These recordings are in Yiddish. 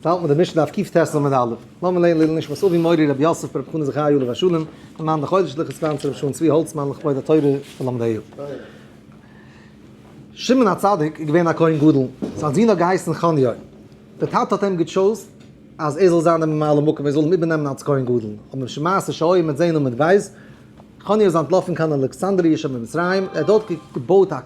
האלט מען די משנה דף קט עמוד א'. לאמיר לערנען לעילוי נשמת אבי מורי רבי יוסף ברב חנא זכרי' עליו השלום, למען די חודש לכ' סיוון רבי שלום צבי האלצמאן לכבוד התורה ולומדיה. שמעון הצדיק איז געווען א כהן גדול, זיין זון האט געהייסן חניו. דער טאטע האט אים געטשאוזט אז ער זאל זיין דער ממלא מקום, ער זאל אים איבערנעמען אלס כהן גדול. אבער שמעשה שהיה מיט זען און מיט ווייס, חניו איז אנטלאפן קיין אלכסנדריה שבמצרים, ער האט דארט געבויט א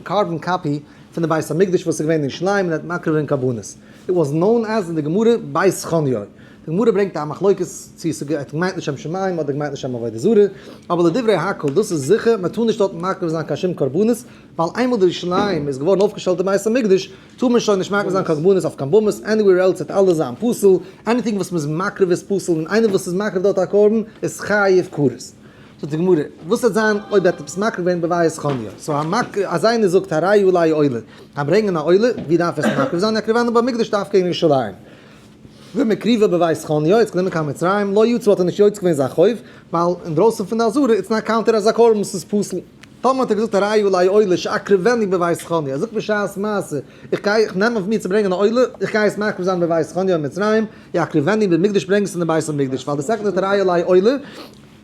carbon copy פון די בית המקדש וואס איז געווען אין ירושלים און ער האט מקריב געווען קרבנות. It was known as אין די גמרא בית חניו. די גמרא ברענגט א מחלוקת צו עס האט געמיינט לשם שמים אדער געמיינט לשם עבודה זרה, אבער לדברי הכל דאס איז זיכער מען טאר נישט דארטן מקריב זיין קיין שום קרבנות, ווייל איינמאל די ירושלים איז געווארן אויפגעשטעלט די בית המקדש טאר מען שוין נישט מקריב זיין קרבנות אויף קיין במות anywhere else וועט אלעס זיין פסול, anything וואס מען איז מקריב איז פסול און איינער וואס איז מקריב דארט א קרבן איז חייב כרת. זאגט די גמרא, וואס וועט זיין אויב ער האט עפעס מקריב געווען בבית חניה? so המקריב, אז איינער זאגט הרי עלי עולה, א ברענגען א עולה, ווי דארף ער עס מקריב זיין? יקריבנו במקדש דווקא אין ירושלים. ומקריבה בבית חניה, איז גענומען קיין מצרים, לא יצא האט ער נישט יוצא געווען זיין חוב, ווייל אינדרויסן פון די עזרה it's not counted as א קרבן וואס איז פסול. טאמער האט ער געזאגט הרי עלי עולה שאקריבנה בבית חניה, ער זאגט בשעת מעשה, איך גיי, איך נעם אויף מיר צו ברענגען א עולה, איך גיי עס מקריב זיין בבית חניה אין מצרים, יקריבנה במקדש ברענג עס אין די בית המקדש, ווייל די second האט הרי עלי עולה,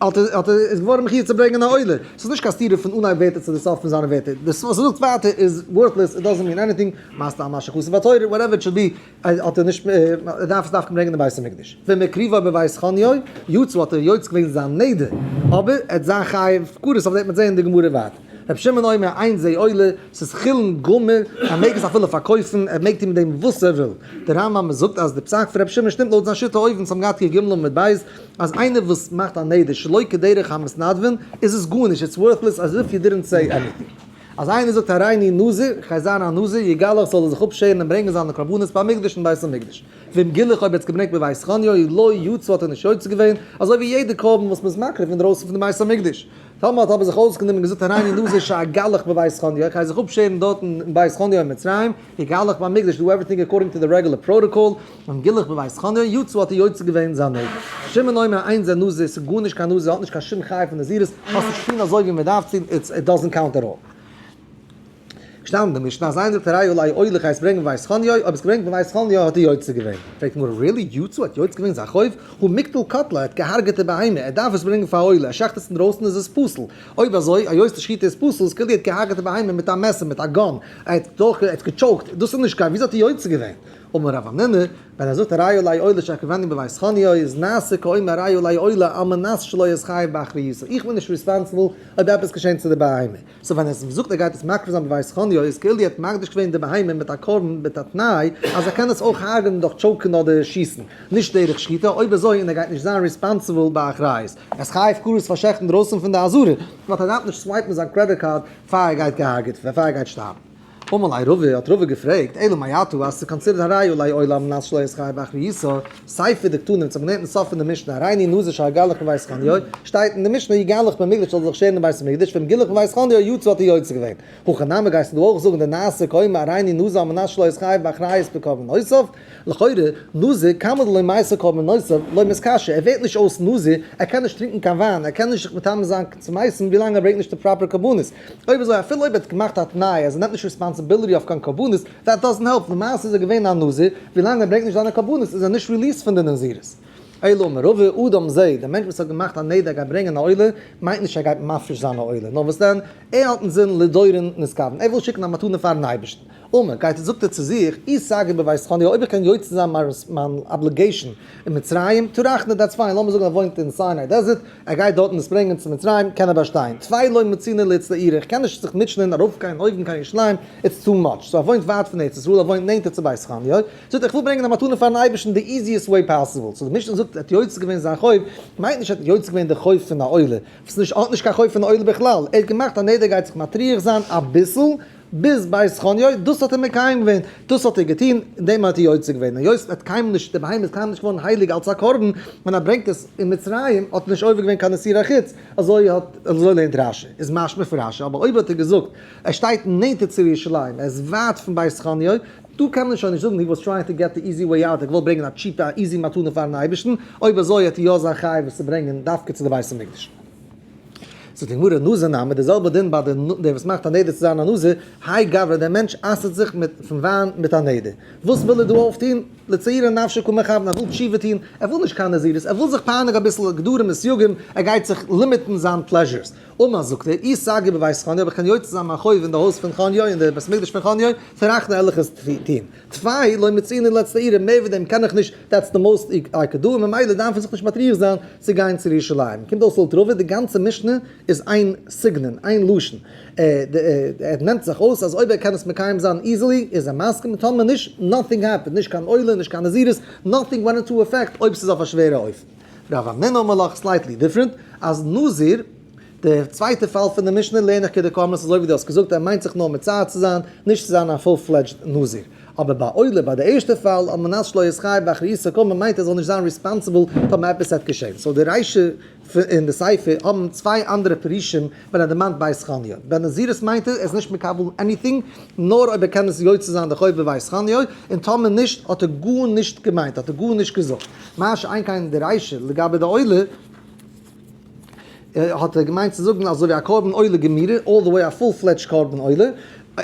האט ער איז געווארן מחיוב צו ברענגען א עולה. ס'איז נישט קיין סתירה פון אנהייב ווערטער צו די סוף פון זיינע ווערטער. דאס וואס ער זאגט ווייטער איז worthless, it doesn't mean anything, מה סתם מה שכתוב בתורה, whatever it should be, האט ער נישט, ער דארף עס דווקא ברענגען אין בית המקדש. ומקריבה בבית חניו, יצא האט ער יוצא געווען זיין נדר, אבער ער האט זיין חייב כרת, אויף דעם וועט מען זען אין די גמרא ווייטער. רבי שמעון אומר אין זה עולה, ס'איז חולין גמור, ער מעג עס אפילו פארקויפן, ער מעג טון מיט דעם וואס ער וויל. דער רמב ם זאגט אז די פסק פון רבי שמעון שטימט לויט זיין שיטה אויבן, ס'האבן געהאט כ ג עמוד ב', אז איינער וואס מאכט א נדר שלא כדרך המתנדבין איז עס גארנישט, it's worthless as if you didn't say anything. אז איינער זאגט הריני נזיר, איך גיי זיין א נזיר, יגלח זאל ער זיך אפשערן און ברענגען זיינע קרבנות במקדש אין בית המקדש. ואם גילח אויב ער האט עס געברענגט בבית חניו לא יצא האט ער נישט יוצא געווען, אזוי ווי יעדע קרבן וואס מ'איז מקריב אינדרויסן פון די בית המקדש. טאמער האט אבער זיך אויסגענומען און געזאגט הריני נזיר שאגלח בבית חניו, איך גיי זיך אפשערן דארטן אין בית חניו אין מצרים, יגלח במקדש, do everything according to the regular protocol, ואם גילח בבית חניו, יצא האט ער יוצא געווען זיין נדר. שמעון אומר אין זה נזיר, ס'איז גארנישט קיין נזיר, האט נישט קיין שום חיוב פון נזירות, האסט נישט געטון אזוי ווי מ'דארף טון, it's it doesn't count at all. געשטאנען אין די משנה אז איינער זאגט הרי עלי עולה איך הייס ברענגען בבית חניו, אויב עס געברענגט בבית חניו האט ער יוצא געווען. פרעגט די גמרא really? יצא האט יוצא געווען זיין חוב? הא מיקטל קטלא ער האט געהארגעט די בהמה, ער דארף עס ברענגען פאר עולה, ער שעכט עס אינדרויסן איז עס פסול. אויב אזוי היות די שחיטה איז פסול איז כאילו ער האט געהארגעט די בהמה מיט א מעסער מיט א gun, ער האט דורך ער האט גע choked, דאס איז נישט קיין וויאזוי האט ער יוצא געווען? אמר רב המנונא, ווען ער זאגט הרי עלי עולה שאקריבנה בבית חניו איז נעשה כאומר הרי עלי עולה על מנת שלא אתחייב באחריותה, איך בין נישט responsible אויב עפעס געשען צו די בהמה. so ווען ער זאגט ער גייט עס מקריב זיין בבית חניו איז כאילו ער האט מקדיש געווען די בהמה מיט א קרבן מיט א תנאי אז ער קען עס אויך הרג'נען דורך choke ן אדער שיסן, נישט דרך שחיטה, אויב אזוי און ער גייט נישט זיין responsible באחריות. ער איז חייב כרת פאר שעכטן דרויסן פון די עזרה, ווייל ער דארף נישט swipe ן זיין credit card פאר ער גייט געהארגעט פאר ער גייט שטארבן. אמר ליה רבא, האט רבא געפרעגט, אלא מעתה אז ס'איז considered הרי עלי עולה על מנת שלא אתחייב באחריותה, סיפא דקתני, אונז האבן געלערנט אין סוף פון די משנה, הריני נזיר שאגלח בבית חניו, שטייט אין די משנה יגלח במקדש זאל זיך שערן אין בית המקדש, ואם גילח בבית חניו יצא האט ער יוצא געווען. הכא נמי גייסטו דא אויך זאגן דנעשה כאומר הריני נזיר על מנת שלא אתחייב באחריות בקרבנותיו? לכאורה, נזיר, כמה דלא מייתי קרבנותיו, לא מתקשיא, ער ווערט נישט אויס נזיר, ער קען נישט טרינקען קיין וויין, ער קען נישט זיך מטמא זיין צו מתים ווילאנג ער ברענגט נישט די proper קרבנות. אויב אזוי אפילו אויב ער האט געמאכט א תנאי אז ער נעמט נישט responsibility אויף קיין קרבנות, that doesn't help, למעשה איז ער געווען א נזיר, ווילאנג ער ברענגט נישט זיינע קרבנות איז ער נישט released פון די נזירות. אלא אמר רבא, אדם זה, דער מענטש וואס האט געמאכט א נדר גייט ברענגען א עולה, מיינט נישט ער גייט מפריש זיין א עולה, נאר וואס דען, ער האט אינזין לדורון נתכוון, ער וויל שיקן א מתנה פארן אייבערשטן. אמר, גייט ער זאגט ער צו זיך, אי סגי בבית חניו, אויב איך קען יוצא זיין מיין obligation אין מצרים, טרחנא that's fine, לאמיר זאגן ער וואוינט אין Sinai Desert, ער גייט דארטן עס ברענגען צו מצרים, קען ער באשטיין. טפי לא מצינא לאיצטעא איך קען נישט זיך מוטשענען ארויפגיין אויבן קיין ירושלים, it's too much. so ער וואוינט ווייט פון ארץ ישראל, ער וואוינט נענטער צו בית חניו, זאגט ער איך וויל ברענגען א מתנה פארן אייבערשטן די easiest way possible. so די משנה זאגט ער האט יוצא געווען זיין חוב, מיינט נישט ער האט יוצא געווען די חוב פון א עולה, וואס נישט האט נישט קיין חוב פון א עולה בכלל, ער האט געמאכט א נדר גייט זיך מטריח זיין אביסל, ביז בית חניו, דאס האט ער מקיים געווען, דאס האט ער געטון, אין דעם האט ער יוצא געווען, היות ער האט קיינמאל נישט, די בהמה איז קיינמאל נישט געווארן הייליג אלס א קרבן, ווען ער ברענגט עס אין מצרים האט ער נישט עובר געווען קיין איסור החוץ, אזוי האט, אזוי לערנט רשי, איז משמע פון רשי, אבער אויב האט ער געזאגט, ער שטייט נענטער צו ירושלים, ער איז ווייט פון בית חניו, דא קען מען שוין נישט זאגן he was trying to get the easy way out, ער האט געוואלט ברענגען א cheap ע easy מתנה פארן אייבערשטן, אויב אזוי האט ער יא זיין חייב עס צו ברענגען דווקא צו די בית המקדש. זאגט די גמרא, נזיר נמי, די זעלבע דין ביי דער וואס מאכט א נדר צו זיין א נזיר, האי גברא, דער מענטש אסר'ט זיך מיט פון וויין מיט א נדר. וואס וויל ער דא אויפטון? לצעורה נפשו קא מכוון, ער וויל תשובה טון, ער וויל נישט קיין נזירות, ער וויל זיך פייניגן אביסל גדרים און סייגים, ער גייט זיך limit ן זיין pleasures. אמר זאגט ער, אי סגי בבית חניה, אויב איך קען יוצא זיין מיין חוב אין די הויז פון חניה, אין די בית מקדש פון חניה, טראכטן וועל איך עס טון. טפי לא מצינא לצעורה, מער ווי דעם קען איך נישט, that's the most I could do, און ממילא דארף איך זיך נישט מטריח זיין צו גיין צו ירושלים. קומט אויס לויט רבא, די גאנצע משנה איז איין סגנון, איין לשון. ער נעמט זיך אויס אז אויב ער קען עס מקיים זיין easily איז ער מסכים, טאמער נישט, nothing happened, נישט קיין עולה, נישט קיין נזירות, nothing went into effect אויב ס'איז אויף א שווערע אופן. רב המנונא אמר לך slightly different, אז נזיר, די צווייטע פאל פון די משנה לערן איך כדקאמרת אזוי ווי דו האסט געזאגט ער מיינט זיך נאר מצער צו זיין, נישט צו זיין א full fledged נזיר. אבער ביי עולה ביי די ערשטע פאל על מנת שלא יתחייב באחריותו קאמר מיינט ער זאל נישט זיין responsible טאמער עפעס העט געשען. so די רישא און די סיפא האבן צוויי אנדערע פירושים ווען ער דערמאנט בית חניה. ביי נזירות מיינט ער ער איז נישט מקבל anything נאר אויב ער קען עס יוצא זיין די חוב בבית חניה, און טאמער נישט האט ער גארנישט געמיינט האט ער גארנישט געזאגט. מה שאין כן די רישא לגבי די עולה האט ער געמיינט צו זאגן אזוי ווי א קרבן עולה גמירה, all the way א full fledged קרבן עולה,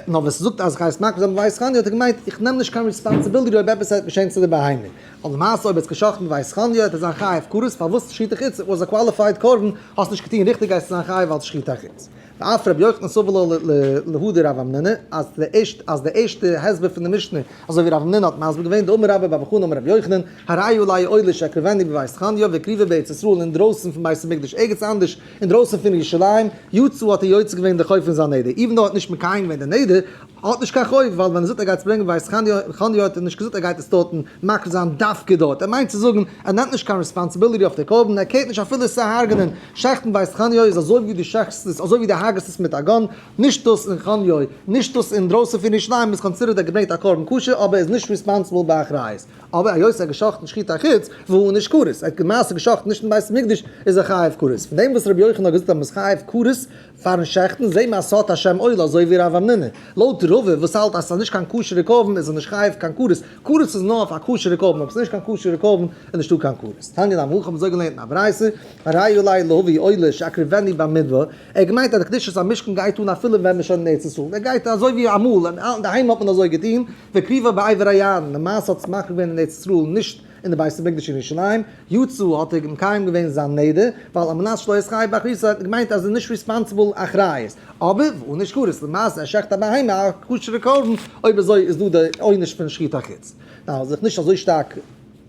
נאר ווען ס'זאגט אז כ'הייס מקריב זיין בבית חניה האט ער געמיינט איך נעם נישט קיין responsibility אויב עפעס וועט געשען צו די בהמה. אבער למעשה אויב ער האט געשחט'ן בבית חניה וועט ער זיין חייב כרת, פארוואס שחיטה חוץ was a qualified קרבן, האסט נישט געטון ריכטיג גייסטו זיין חייב אלס שחיטה חוץ. ואף רבי יוחנן סבר לה להא דרב המנונא, אז די ערשטע אז די ערשטע הסבר פון די משנה אזוי ווי רב המנונא האט מסביר געווען דאמר רבה בר בר חנה אמר רבי יוחנן, הרי עלי עולה שהקריבנו בבית חניה והקריבו בארץ ישראל אינדרויסן פון בית המקדש ערגעץ אנדערש אינדרויסן פון ירושלים, יצא האט ער יוצא געווען די חוב פון זיין נדר, even though ער האט נישט מקיים געווען די נדר, האט נישט קיין חוב, ווייל ווען ער זאגט ער גייט עס ברענגען בבית חניה האט ער נישט געזאגט ער גייט עס דארטן מקריב זיין דווקא דארט, ער מיינט צו זאגן ער נעמט נישט קיין responsibility אויף די קרבן, ער care ט נישט אפילו עס צו הרג'נען, שעכטן בית חניה איז אזוי ווי דו שעכטסט עס, אזוי ווי דו הרג'סט עס מיט א gun, נישט דאס אין חניה, נישט דאס אינדרויסן פון ירושלים איז considered ער געברענגט א קרבן כשר אבער איז נישט responsible באחריות, אבער היות ער האט געשחט'ן שחיטה חוץ, והוא נישט כרת, ער האט למעשה געשחט'ן נישט אין בית המקדש איז ער חייב כרת, פון דעם וואס רבי יוחנן האט געזאגט אז מען איז חייב כרת פארן שעכטן זעהן מיר אז ס'האט א שם עולה אזוי ווי רב המנונא. לויט רבא וואס האלט אז ס'איז נישט קיין כשר'ע קרבן איז ער נישט חייב קיין כרת, כרת איז נאר אויף א כשר'ע קרבן אויב ס'איז נישט קיין כשר'ע קרבן איז נישטא קיין כרת. תניא נמי הכי האבן אזוי געלערנט אין א ברייתא, הרי עלי להביא עולה שהקריבנה במדבר, ער האט געמיינט אז די קדושת המשכן גייט אן אפילו ווען מ'איז שוין אין ארץ ישראל, ער גייט אזוי ווי אמאל, אינדערהיים האט מען אזוי געטון, והקריבה בעבר הירדן, למעשה האט עס מקריב געווען אין ארץ ישראל נישט אין די בית המקדש אין ירושלים, יצא האט ער מקיים געווען זיין נדר, ווייל על מנת שלא יתחייב באחריותו האט ער געמיינט אז ער איז נישט responsible אחריות, אבער והוא נישט כרת, למעשה ער שעכט א בהמה א כשר'ע קרבן, אויב אזוי איז דא די עונש פון שחיטה חוץ. now זיך נישט אזוי שטארק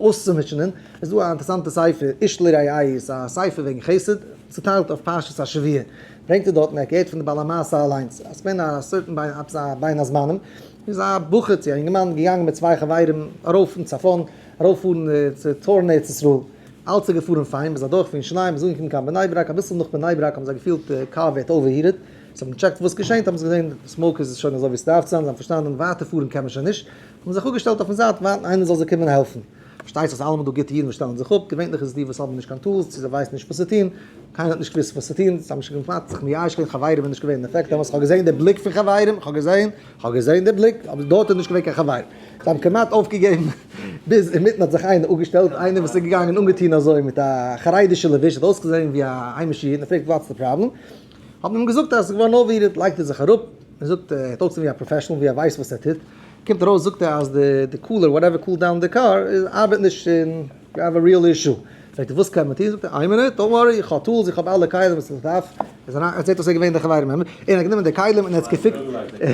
אויסצומוטשענען, איז דא א אינטערעסאנטע ספר איש לרעהו, ס'איז א ספר וועגן חסד, צוטיילט אויף פרשת השבוע, ברענגט ער דארטן ער געהערט פון די בעל המעשה אליינס, אז ס'געווען א certain ביי עפעס א בין הזמנים, איז א בחור צו א אינגערמאן געגאנגען מיט צוויי חברים ארויף אין צפון, ארויפפארן צו tour ן ארץ ישראל, אלץ איז געפארן פיין, מ'איז אדורך פון ירושלים, מ'איז אנגעקומען קיין בני ברק, אביסל נאך בני ברק האבן זיי געפילט די קאר ווערט overheated, זיי האבן געטשעקט וואס געשענט, האבן זיי געזען די smoke איז שוין אזוי ווי ס'דארף צו זיין, זיי האבן פארשטאנען ווייטער פארן קען מען שוין נישט, האבן זיך אפגעשטעלט אויפן זייט ווארטן איינער זאל זיי קומען העלפן. פארשטייט זיך אז אלעמאל דא גוטע אידן וואס שטעלן זיך אפ, געווענליך איז עס די וואס האבן נישט קיין tools, צו זיי ווייסן נישט וואס צו טון, קיינער האט נישט געוואוסט וואס צו טון, זיי האבן שוין כמעט זיך מייאש געווען, חברים איז נישט געווען אין אפעקט דעמאלטס, כ'האב געזען די בליק פון חברים, כ'האב געזען, כ'האב געזען די בליק, אבער דארט איז נישט געווען קיין חברים. זיי האבן כמעט אויפגעגעבן, ביז אינמיטן האט זיך איינער אפגעשטעלט, איינער וואס איז געגאנגען אנגעטון אזוי מיט א חרדישע לבוש, האט אויסגעזען ווי א היימישע איד, און ער פרעגט what's the problem? האט מען אים געזאגט אז עס איז געווארן overheated, לייגט ער זיך אראפ, און זאגט, ער האט אויסגעזען ווי א professional, ווי ער ווייסט וואס ער טוט, קומט ארויס זאגט ער אז די cooler, whatever cool down די קאר, ארבעט נישט און we have a real issue. פרעגט ער וואס קען מען טון, זאגט ער איין מינוט, don't worry, איך האב tools, איך האב אלע כלים וואס איך דארף, ער זעט אויס ער איז געווען די חברים member, און ער האט גענומען די כלים און ער האט עס געפיקט, ער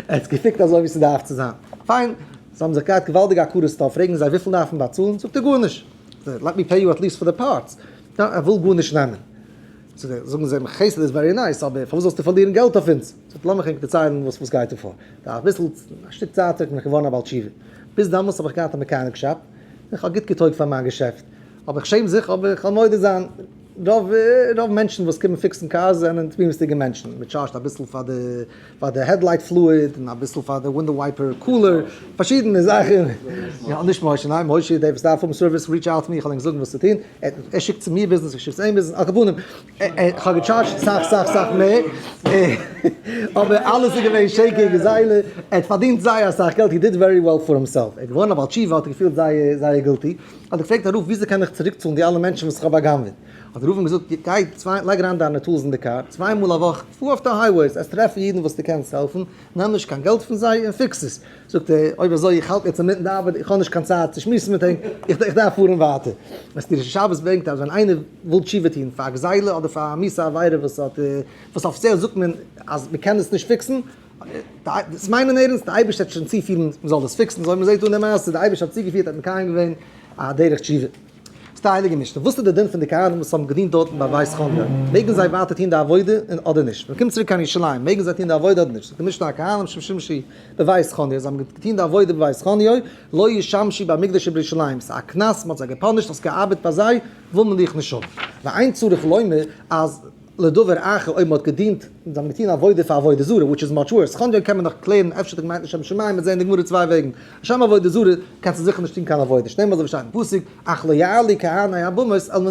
האט עס געפיקט אזוי ווי ס'דארף צו זיין. פיין, זיי האבן זיך געהאט געוואלדיגע הכרת טוב, פרעגן זיי וויפיל דארף מען באצאלן, זאגט ער גארנישט, let me pay you at least for the parts, ער וויל גארנישט נעמען. זאגן זיי אים חסד איז very nice, אבער פארוואס זאלסטו פארלירן געלט אויף אונז? זאגט ער לאמיך ענק דערציילן וואס וואס גייט דא פאר. אביסל, א שטיק צייט צוריק בין איך געווארן א בעל תשובה. ביז דאמאלס האב איך געהאט א mechanic shop, און כ'האב גוט געטויגט פאר מיין געשעפט. אבער איך שעם זיך, אבער כ'וועל מודה זיין, רוב רוב מענטשן וואס קומען fix ן cars זענען תמימות'דיגע מענטשן. מען טשארזשט אביסל פאר די פאר די headlight fluid, און אביסל פאר די window wiper cooler, פארשידענע זאכן. יא, נישט משה, ניין, משה, דער וואס דארף האבן service, reach out to me, איך וועל ענק זאגן וואס צו טון. ער שיקט צו מיר ביזנעס, איך שיק צו אים ביזנעס, על כל פנים, איך האב געטשארדזשט סאך סאך סאך מער, אבער אלעס איז געווען שקר גזילה, ער האט פארדינט זייער אסאך געלט, he did very well for himself, ער איז געווארן א בעל תשובה, האט ער געפילט זייער זייער guilty, האט ער געפרעגט א רב וויאזוי קען איך צוריקצאלן די אלע מענטשן וואס איך האב בא'גנב'עט, האט דער דער רב אים געזאגט, גיי צוויי, לייג אריין דיינע tools אין די קאר, צוויי מאל א וואך, פאר אויף די highways, עסט טרעפן אידן וואס דו קענסט העלפן, נעם נישט קיין געלט פון זיי און fix עס. זאגט ער, אויב אזוי, איך האלט יעצט אינמיטן די ארבעט, איך האב נישט קיין צייט צו שמועסן מיט ענק, איך דארף פארן ווייטער. מסתירה של שבת ברענגט אז ווען איינער וויל תשובה טון פאר א גזילה אדער פאר א מיאוסע עבירה וואס האט, וואס אפיציעל זאגט מען אז מען קען עס נישט fix ן, דאס מיינען ערנסט, די אייבערשטער וועט שוין צופירן מען זאל דאס fix ן, אזוי ווי מען זעט דא אין די מעשה, די אייבערשטער האט צוגעפירט, האט מקיים געווען א דרך תשובה. זאגט די הייליגע משנה, וואס איז די דין פון די כהנים וואס האבן געדינט דארטן ביי בית חניה, מעגן זיי ווייטער טון די עבודה אדער נישט? מען קומט צוריק קיין ירושלים, מעגן זיי טון די עבודה אדער נישט? זאגט די משנה, הכהנים ששימשו בבית חניה, זיי האבן געטון די עבודה בבית חניה, לא ישמשו במקדש ובירושלים, ס'איז א קנס, מען האט זיי געפאנישט, האסט געארבעט ביי זיי, וויל מען דיך נישט האבן. ואין צריך לומר אז לדבר אחר אויב מען האט געדינט, זיי האבן געטון עבודה פאר עבודה זרה, which is much worse, חניה קען מען נאך קלערן אפשר האט ער געמיינט לשם שמים, מיר זעען אין די גמרא צוויי וועגן, לשם עבודה זרה קענסטו זיכער נישט טון קיין עבודה, שנאמר אזוי ווי שטייט אין פסוק, אך לא יעלו כהני הבמות אל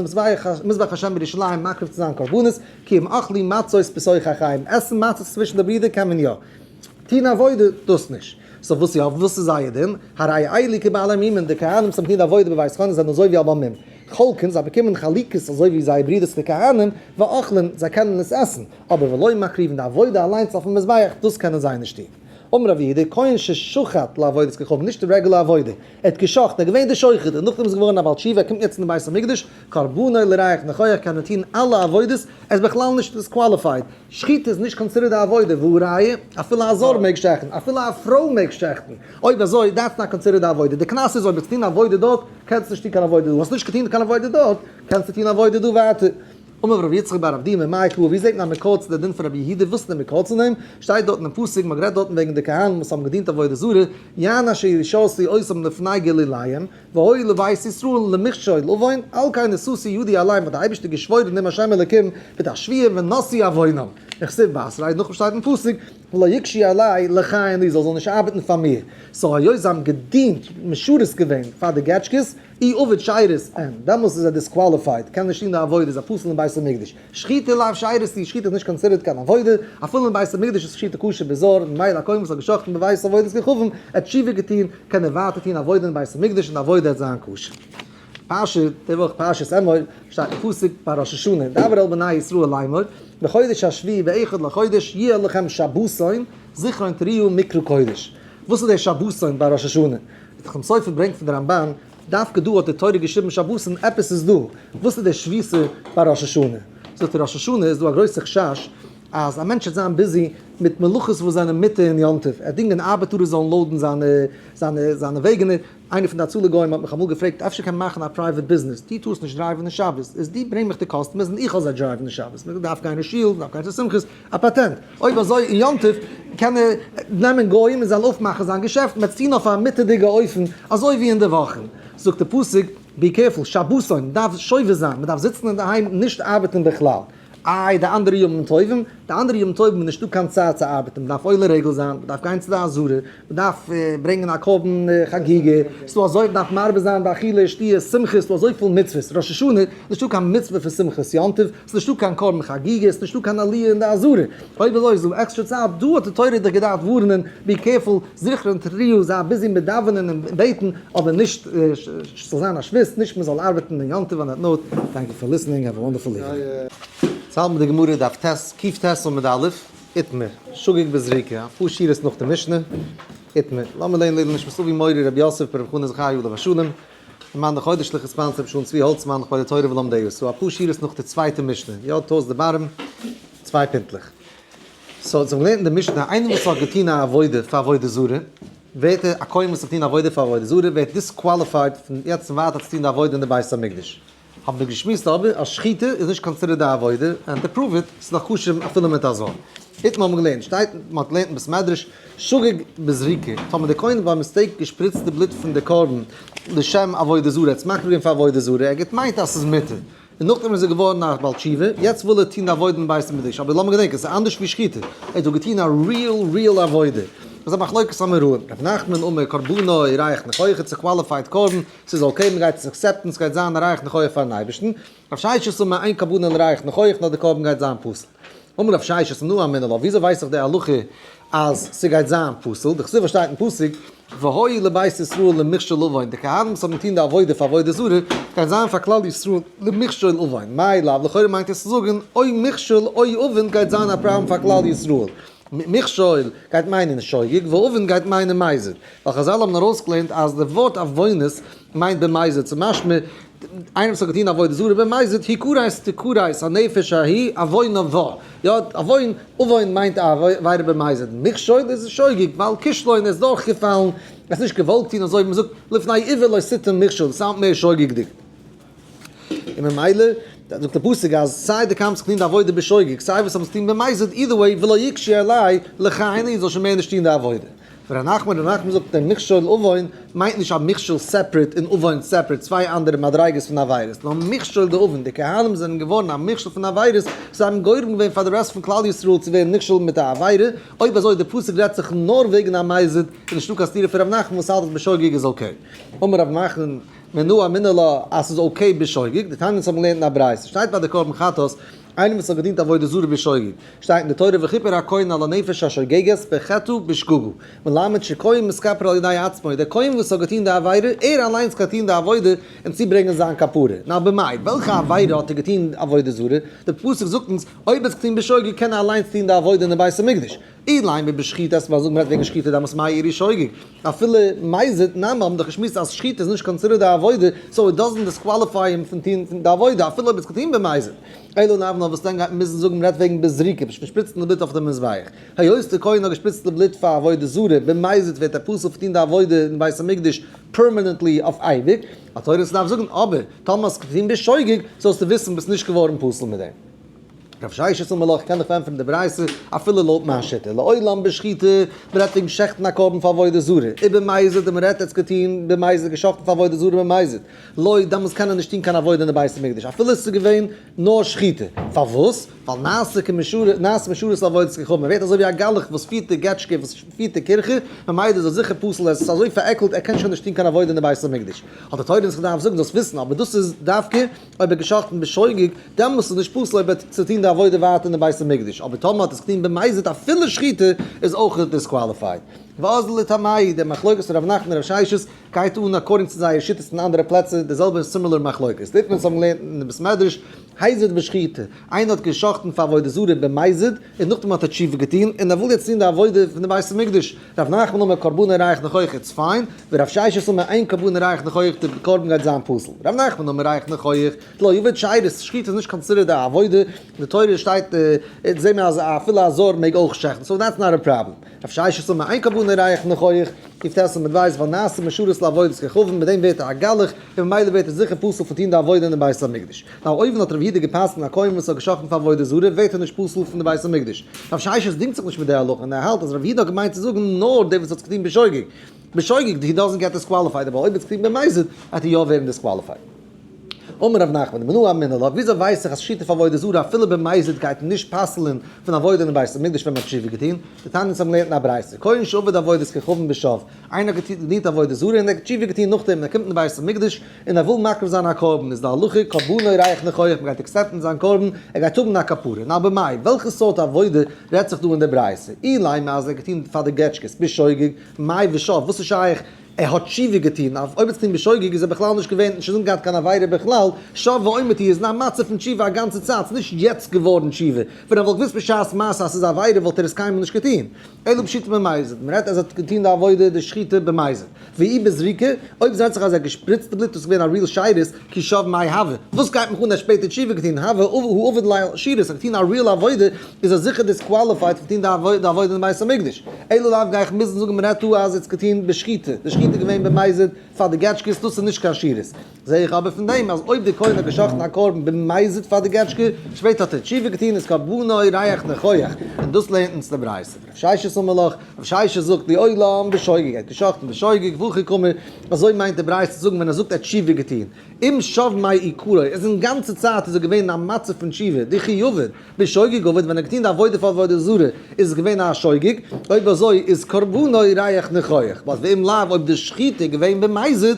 מזבח השם בירושלים מקריב צו זיין קרבנות, כי אם אכלו מצות בתוך אחיהם, עסן מצות צווישן די ברידער קען מען יא, טון עבודה דאס נישט. so וואס יא? וואס איז זייער דין? הרי אלו כבעלי מומין, די כהנים וואס האבן געטון די עבודה בבית חניה זענען אזוי ווי א בעל מום. חולקין, זיי באקומען חלוקות אזוי ווי זייער ברידערס די כהנים, ואוכלין, זיי קענען עס עסן, אבער ולא מקריבין, די עבודה אליינס אויפן מזבח, דאס קענען זיי נישט טון. אמר רב יהודה, כהן ששחט לעבודת כוכבים, נישט די רעגולער עבודה, ער האט גע'שחט'ן, ער איז געווען די שוחט, און נאכדעם איז געווארן א בעל תשובה, ער קומט יעצט אין די בית המקדש, קרבנו לריח ניחוח, קען ער טון אלע עבודות, ער איז בכלל נישט disqualified, שחיטה איז נישט considered א עבודה, והא ראיה, אפילו א זר מעג שעכטן, אפילו א פרוי מעג שעכטן, אויב אזוי that's not considered א עבודה, די קנס איז אויב האסט געטון עבודה דארט, קענסט נישט טון קיין עבודה דא, האסט נישט געטון קיין עבודה דארט, קענסטו טון עבודה דא ווייטער. אמר רבי יצחק בר אבדימי מאי קרא, ווי זעט מען א מקור צו די דין פון רבי יהודה, וואס איז די מקור צו דעם? שטייט דארט אין פסוק, מען האט גערעדט דארטן וועגן די כהנים וואס האבן געדינט עבודה זרה, יען אשר ישרתו אותם לפני גלוליהם, והיו לבית ישראל למכשול עוון, על כן נשאתי ידי עליהם האט דער אייבערשטער געשוואוירן נאום השם אלוקים מיט א שבועה ונשאו עוונם, וכתיב בתריה, נאכדעם שטייט אין פסוק, ולא יקשו עלי לכהן לי, זאל זאל נישט ארבעטן פאר מיר, so היות זיי האבן געדינט, משרת געווען, פאר די געטשקעס, אי עביד שירות אין, דעמאלס איז ער disqualified, קען נישט טון די עבודה, איז א פסול אין בית המקדש. שחיטה לאו שירות היא, שחיטה איז נישט considered קיין עבודה, אפילו אין בית המקדש איז שחיטה כשר בזר, ממילא א כהן וואס האט געשחט'ן בבית עבודת כוכבים, ער האט תשובה געטון, קען ער ווייטער טון עבודה אין בית המקדש און די עבודה וועט זיין כשר. פרשה, די וואך פרשת אמור, שטייט אין פסוק ביי ראש השנה, דבר אל בני ישראל לאמור, בחודש השביעי באחד לחודש יהיה לכם שבתון, זכרון תרועה מקרא קודש. וואס איז דער שבתון ביי ראש השנה? דער חתם סופר ברענגט פון די רמבן, דווקא דא האט די תורה געשריבן שבתון, עפעס איז דא, וואס איז דער שביתה ביי ראש השנה? זאגט ער ראש השנה איז דא א גרויסע חשש אז א מענטש וועט זיין busy מיט מלאכות וואס זענען מותר אין יום טוב, ער דינגען ארבעטארער זאלן load ן זיינע זיינע זיינע וועגענער, איינער פון די הצלה גוים האט מיך אמאל געפרעגט אפשר קען מען מאכן א private ביזנעס, דו טארסט נישט drive ן אין שבת, איז דו ברענג מיך די customers און איך זאל זיי drive ן אין שבת, מען דארף גיין אין שול, מען דארף גיין צו שמחות, א פאטענט, אויב אזוי אין יום טוב קען ער נעמען גוים און זיי אויפמאכן זיין געשעפט, מען וועט עס טון אויף א מותר'דיגע אופן אזוי ווי אין די וואכן, זאגט די פסוק, be careful, שבתון, מען דארף שובת זיין, מען דארף זיצן אינדערהיים נישט ארבעטן בכלל. איי די אנדערע ימים טובים? די אנדערע ימים טובים איז נישטא קיין צייט צו ארבעטן, מען דארף עולה רגל זיין, מען דארף גיין צו די עזרה, מען דארף ברענגען א קרבן חגיגה, ס'דא אזוי, מען דארף מרבה זיין באכילה שתיה שמחה, ס'דא אזויפיל מצוות, ראש השנה איז נישטא קיין מצוה פון שמחת יום טוב, ס'איז נישטא קיין קרבן חגיגה, ס'איז נישטא קיין עליה אין די עזרה, אויב אזוי איז דא עקסטרע צייט, דא האט די תורה דיך געדארפט ווארענען, be careful, זכרון תרועה, זיי busy מיט דאווענען און בעטן, אבער נישט ס'זאל זיין א שבות, נישט מ'זאל ארבעטן אין יום טוב, on that note, thank you for listening, have a wonderful evening. צו האלטן מיט די גמרא דף ט', קט עמוד א', איתמר, שוגג בזריקה, אפאר שורות נאך די משנה, איתמר, לאמיר לערנען לעילוי נשמת אבי מורי רבי יוסף ברב חנא זכרי' עליו השלום, און מאן די חודש'ליכע sponsor רבי שלום צבי האלצמאן לכבוד די תורה ולומדיה, so אפאר שורות נאך די צווייטע משנה, יא טויס די bottom, צוויי פינטלעך. so האט זיך געלערנט אין די משנה, איינער וואס האט געטון א עבודה פאר עבודה זרה, ווערט ער, א כהן וואס האט געטון עבודה פאר עבודה זרה, ווערט disqualified פון יעצט און ווייטער צו טון די עבודה אין די בית המקדש. האבן מיר געשמועסט אבער אז שחיטה איז נישט considered א עבודה, and to prove it, ס'איז דאך כשר אפילו מיט א זר. איתמר האבן מיר געלערנט, שטייט, מען האט געלערנט אין בית מדרש, שוגג בזריקה, טאמער דער כהן האט ביי mistake געשפריצט די בלוט פון די קרבן לשם עבודה זרה, ער האט עס מקריב געווען פאר עבודה זרה, ער האט געמיינט אז ס'איז מותר, און נאכדעם איז ער געווארן א בעל תשובה, יעצט וויל ער טון די עבודה אין בית המקדש, אבער לאמיר געדענקען, ס'איז אנדערש ווי שחיטה, ער האט דא געטון א real real עבודה, דאס איז א מחלוקת אמוראים, ר' נחמן אמר קרבנו ריח ניחוח, it's a qualified קרבן, ס'איז okay, מ'גייט עס accept ן, ס'גייט זיין א ריח ניחוח פארן אייבערשטן, רב ששת אמר אין קרבנו ריח ניחוח, נאר די קרבן גייט זיין פסול. אמר רב ששת מנא אמינא לה, וויאזוי ווייס איך די הלכה אז ס'גייט זיין פסול, דכתיב וואס שטייט אין פסוק. והיו לבית ישראל למכשול עוון, די כהנים וואס האבן געטון די עבודה פאר עבודה זרה, גייט זיין פאר כלל ישראל למכשול עוון, מאי לאו, לכאורה מיינט עס צו זאגן, אוי מכשול אוי עוון גייט זיין א פראבלעם פאר כלל ישראל, מכשול גייט מיינען שוגג, ועוון גייט מיינען מזיד, ווייל חזל האבן ארויסגעלערנט אז די ווארט עוונות מיינט במזיד, ס'איז משמע איינער וואס האט געטון עבודה זרה במזיד, הכרת תכרת הנפש ההיא עוונה בה, יא, עוון, עוון מיינט א עבירה במזיד, מכשול איז שוגג, ווייל כישלון איז דורכגעפאלן, ער האט נישט געוואלט טון אזוי ווי מ'זאגט לפני עיוור לא תתן מכשול, sound מער שוגג'דיג. און ממילא זאגט די פסוק אז סיי די קאמפס טון די עבודה בשוגג, סיי וואס האבן עס טון במזיד, either way ולא יקשו אלי לכהן זאל שוין מער נישט טון די עבודה. ור' נחמן, ר' נחמן זאגט דער מכשול עוון מיינט נישט א מכשול separate און עוון separate, צוויי אנדערע מדריגות פון עבירות, נאר מכשול די עוון, די כהנים זענען געווארן א מכשול פון עבירות, זיי האבן גורם געווען פאר די רעסט פון כלל ישראל צו ווערן נכשל מיט א עבירה, אויב אזוי די פסוק רעדט זיך נאר וועגן א מזיד, איז נישטא קיין סתירה פון ר' נחמן וואס האלט אז בשוגג איז okay. אמר ר' נחמן מנא אמינא לה אז ס'איז okay בשוגג, דתניא אונז האבן געלערנט אין א ברייתא, שטייט ביי די קרבן חטאת, איינער וואס האט געדינט עבודה זרה בשוגג, שטייט אין די תורה וכיפר הכהן על הנפש השוגגת בחטא בשגגה, מלמד שכהן מתכפר על ידי עצמו, דער כהן וואס האט געטון די עבירה, ער אליינס קען טון די עבודה און צוברענגען זיין כפרה. נאר במאי, וועלכע עבירה האט ער געטון עבודה זרה? דער פסוק זאגט אונז, אויב ער האט געטון בשוגג קען ער אליינס טון די עבודה אין די בית המקדש. אילימא בשחיטה אז מ'זאגט מ'רעדט וועגן שחיטה דאמאלס מאי איריא שוגג? אפילו מזיד נמי האבן דאך געשמועסט אז שחיטה איז נישט considered א עבודה, so it doesn't disqualify אים פון טון די עבודה אפילו אויב ער האט עס געטון במזיד. אלא לאו נאר וואס דען גייט מען מוזן זאגן מ'רעדט וועגן בזריקה, פשוט שפריצן די בלוט אויף די מזבח. היות די כהן האט געשפריצט די בלוט פאר עבודה זרה, במזיד ווערט ער פסול פון טון די עבודה אין בית המקדש permanently אויף אייביג. התורה דארף זאגן אבער טאמער האסט געטון בשוגג זאלסטו וויסן ביסט נישט געווארן פסול מיט דעם. רב ששת אמר לך, קען איך פארענטפערן די ברייתא אפילו לויט מיין שיטה, לעולם בשחיטה, מען רעדט וועגן שעכטן א קרבן פאר עבודה זרה, ובמזיד און מען רעדט עס געטון במזיד געשאכטן פאר עבודה זרה במזיד, לא, דאמאלס קען ער נישט טון קיין עבודה אין די בית המקדש אפילו עס איז געווען נאר שחיטה, פארוואס? ווייל נעשה כמשרת נעשה משרת לעבודת כוכבים, מען ווערט אזוי ווי א גלח וואס פירט די געטשקע וואס פירט די קירכע, ממילא איז ער זיכער פסול עס איז אזוי פארעקלט ער קען שוין נישט טון קיין עבודה אין די בית המקדש, האט די תורה אונז געדארפט זאגן זאלסט וויסן אבער דאס איז דווקא אויב ער געשאכטן בשוגג, דעמאלס איז נישט פסול אויב ער האט צו טון די עבודה ווייטער אין די בית המקדש, אבער טאמער האט עס געטון במזיד אפילו שחיטה איז אויך disqualified. ואזדא לטעמייהו, די מחלוקת פון ר' נחמן און ר' ששת גייט אן according צו זייער שיטות אין אנדערע פלעצער, די זעלבע similar מחלוקת. ליפמען וואס האבן געלערנט אין די בית מדרש, הזיד בשחיטה, איינער האט געשאכטן פאר עבודה זרה במזיד, און נאכדעם האט ער תשובה געטון, און ער וויל יעצט טון די עבודה פון די בית המקדש, ר' נחמן אמר קרבנו ריח ניחוח it's fine, ורב ששת אמר אין קרבנו ריח ניחוח די קרבן גייט זיין פסול. ר' נחמן אמר ריח ניחוח, דלא עביד שירות, שחיטה איז נישט considered א עבודה, אין די תורה שטייט זעהן מיר אז אפילו א זר מעג אויך שעכטן, so that's not a problem. רב ששת אמר אין קרבנו ריח ניחוח, ק"ט עמוד ב', ווייל נעשה משרת לעבודת כוכבים, מיט דעם ווערט ער א גלח, און ממילא ווערט ער זיכער פסול פון טון די עבודה אין די בית המקדש. נאר אויבן האט רבי יהודה גע'פסק'נט א כהן וואס האט גע'שחט'ן פאר עבודה זרה ווערט ער נישט פסול פון די בית המקדש. רב ששת דינגט זיך נישט מיט די הלכה און ער האלט אז רבי יהודה האט געמיינט צו זאגן נאר דער וואס האט עס געטון בשוגג. בשוגג he doesn't get disqualified אבער אויב ער האט עס געטון במזיד וועט ער יא ווערן disqualified. אמר רב נחמן, מנא אמינא לה, וויאזוי ווייס איך אז שחיטה פאר עבודה זרה אפילו במזיד גייט נישט פסל'ן פון עבודה אין בית המקדש ווען מען האט תשובה געטון? דתניא אונז האבן געלערנט אין א ברייתא, כהן שעבד עבודת כוכבים ושב, איינער האט געדינט עבודה זרה און ער האט תשובה געטון נאכדעם און ער קומט אין בית המקדש און ער וויל מקריב זיין א קרבן איז די הלכה קרבנו ריח ניחוח מען גייט accept ן זיין קרבן ער גייט האבן א כפרה נאר במאי וועלכע סארט עבודה רעדט זיך דא אין די ברייתא אילימא אז ער האט געטון פאר די געטשקעס בשוגג מאי ושב וואס איז שייך ער האט תשובה געטון אויב ער האט געטון בשוגג איז ער בכלל נישט געווען נישט אינזין געהאט קיין עבירה בכלל שב ועומד הוא איז אין א מצב פון תשובה א גאנצע צייט ס'איז נישט יעצט געווארן תשובה ווען ער וואלט געוואוסט בשעת מעשה אז ס'איז א עבירה וואלט ער עס קיינמאל נישט געטון. אלא בשחיטה במזיד, מען רעדט אז ער האט געטון די עבודה די שחיטה במזיד, ואי בזריקה, אויב זעט זיך אז ער האט געשפריצט די בלוט דאס איז געווען א real שירות, כי שב מאי הוה, וואס גייט מיך אן ער האט שפעטער תשובה געטון, הוה הוא עביד ליה שירות, ער האט געטון א real עבודה, איז ער זיכער disqualified פון טון די עבודה אין בית המקדש. אלא לאו גיי איך מוזן זאגן מען רעדט דא אז ער האט עס געטון בשחיטה, די שחיטה איז געווען במזיד פאר די געטשקעס, דאס איז נישט קיין שירות. זע איך אבער פון דעם אז אויב דער כהן האט געשאכטן א קרבן במזיד פאר די געטשקע, שפעטער האט ער תשובה געטון איז קרבנו ריח ניחוח, און דאס לערנט אונז די ברייתא. רב ששת אמר לך, רב ששת זאגט לעולם בשוגג, ער האט געשאכטן בשוגג, והכי קאמר, אזוי מיינט די ברייתא צו זאגן ווען ער זאגט ער האט תשובה געטון, אם שב מאי עיקרו, איז אין גאנצע צייט איז ער געווען אין א מצב פון תשובה, דכי עביד, בשוגג עביד, ווען ער האט געטון די עבודה פאר עבודה זרה איז עס געווען א שוגג, אויב אזוי איז קרבנו ריח ניחוח, ואם לאו אויב די שחיטה איז געווען במזיד,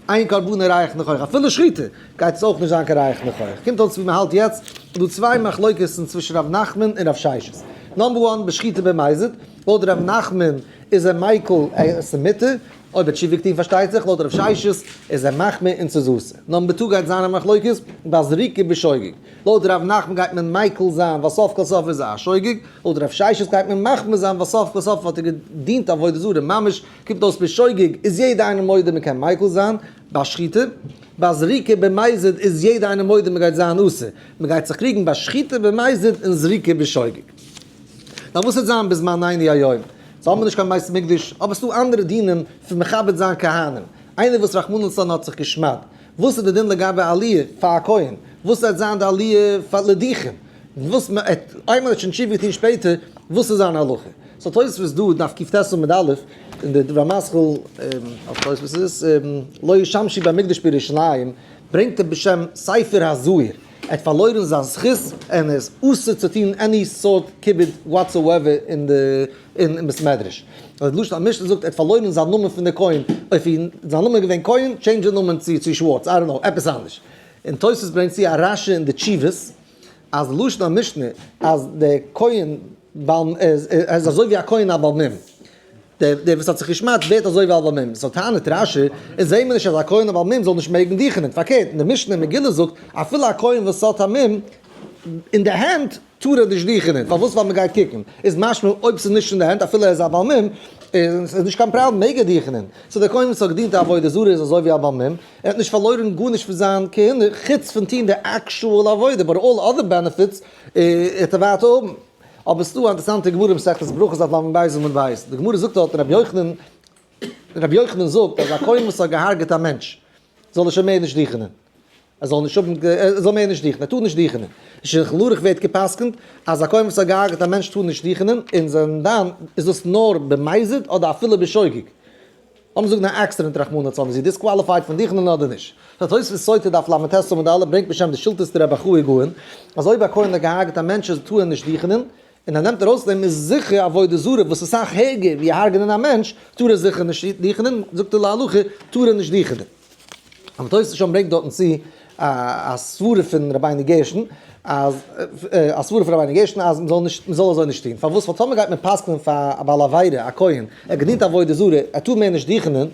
אין קרבנו ריח ניחוח, אפילו שחיטה, גייט עס אויך נישט זיין קיין ריח ניחוח. קומט אויס ווי מען האלט יעצט, איז דא צוויי מחלוקת'ן צווישן ר' נחמן און ר' ששת. number one, בשחיטה במזיד, לויט ר' נחמן איז ער מיקל, עס איז מותר, אויב האט תשובה געטון פארשטייט זיך, לויט רב ששת איז ער מחמיר און ס'איז אסור. number two גייט זיין א מחלוקת ביי זריקה בשוגג. לויט רב נחמן גייט מען מיקל זיין ווייל סוף כל סוף איז ער א שוגג, לויט רב ששת גייט מען מחמיר זיין ווייל סוף כל סוף האט ער געדינט עבודה זרה ממש, קומט אויס בשוגג איז יעדער איינער מודה מען קען מיקל זיין, ביי שחיטה, ביי זריקה במזיד איז יעדער איינער מודה מען גייט זיין אסור, מען גייט זיך קריגן ביי שחיטה במזיד און זריקה בשוגג. נאר וואס וועט זיין בזמנינו היום? סאו האבן מיר נישט קיין בית מקדש, אבער ס'דא אנדערע דינים פון מכבד זיין כהנים. איינער וואס רחמנא לצלן האט זיך געשמד'ט, וואס איז די דין לגבי עליה פאר א כהן? וואס וועט זיין די עליה פאר לדיחים? וואס מען האט, אויב מען האט שוין תשובה געטון שפעטער, וואס איז זיין הלכה? סאו תוספות דא, דף קט עמוד א', אין די דבר המתחיל, אויף תוספות איז עס, לא ישמשו במקדש בירושלים, ברענגט ער בשם ספר הזוהר. ער האט פארלוירן זיין זכות און איז אסור צו טון any סארט כיבוד whatsoever אין די אין בית מדרש. די לשון המשנה זאגט ער האט פארלוירן זיין נאמען פון די כהן, אויב איז זיין נאמען געווען כהן change די נאמען צו צו שווארץ, I don't know, עפעס אנדערש. און תוספות ברענגט צו א רשי אין די תשובות אז די לשון המשנה אז די כהן בעל איז אזוי ווי א כהן א בעל מום. דער דער וואס האט זיך געשמד'ט ווערט אזוי ווי א בעל מום. סאו טענה'ט רשי, אונז זעהן מיר נישט אז א כהן א בעל מום זאל נישט מעגן דוכענען. פארקערט, אין די משנה אין מגילה זאגט, אפילו א כהן וואס האט א מום אין די הענט טאר ער נישט דוכענען. פארוואס? ווייל מ'גייט קוקן. איז משמע אויב ס'איז נישט אין די הענט אפילו ער איז א בעל מום, איז נישט קיין פראבלעם מעג ער דוכענען. סאו דער כהן וואס האט געדינט א עבודה זרה איז אזוי ווי א בעל מום, ער האט נישט פארלוירן גארנישט פון זיין כהונה חוץ פון טון די actual עבודה, but all other benefits וועט ער ווייטער האבן. אבער ס'דא א אינטערעסאנטע גמרא אין מסכת ברכות דף לב עמוד ב', די גמרא זאגט דארט רבי יוחנן, רבי יוחנן זאגט אז א כהן וואס האט געהארגעט א מענטש זאל ער שוין מער נישט דוכענען, ער זאל נישט האבן, ער זאל מער נישט דוכענען, ער טאר נישט דוכענען. אין שלחן ערוך ווערט גע'פסק'נט אז א כהן וואס האט געהארגעט א מענטש טאר נישט דוכענען, און זיין דיין איז דאס נאר במזיד אדער אפילו בשוגג. לאמיר זאגן א עקסידענט רחמנא לצלן איז זי disqualified פון דוכענען אדער נישט? סא תוספות סוטה דף לט עמוד א' ברענגט בשם די שאילתות דרבי אחאי גאון אז אויב א כהן האט געהארגעט א מענטש איז טאר ער נישט דוכענען און ער נעמט ארויס דעם איז זיכער עבודה זרה וואס איז סאך הערגער ווי הרג'נען א מענטש טאר ער זיכער נישט דוכענען זאגט ער להלכה טאר ער נישט דוכענען. אבער תוספות שוין ברענגט דארטן צו א סברה פון רבינו גרשון אז א סברה פון רבינו גרשון אז מ'זאל נישט מ'זאל אזוי נישט טון פארוואס ווייל טאמער גייט מען פסק'נען פאר א בעל עבירה א כהן ער האט געדינט עבודה זרה ער טאר מער נישט דוכענען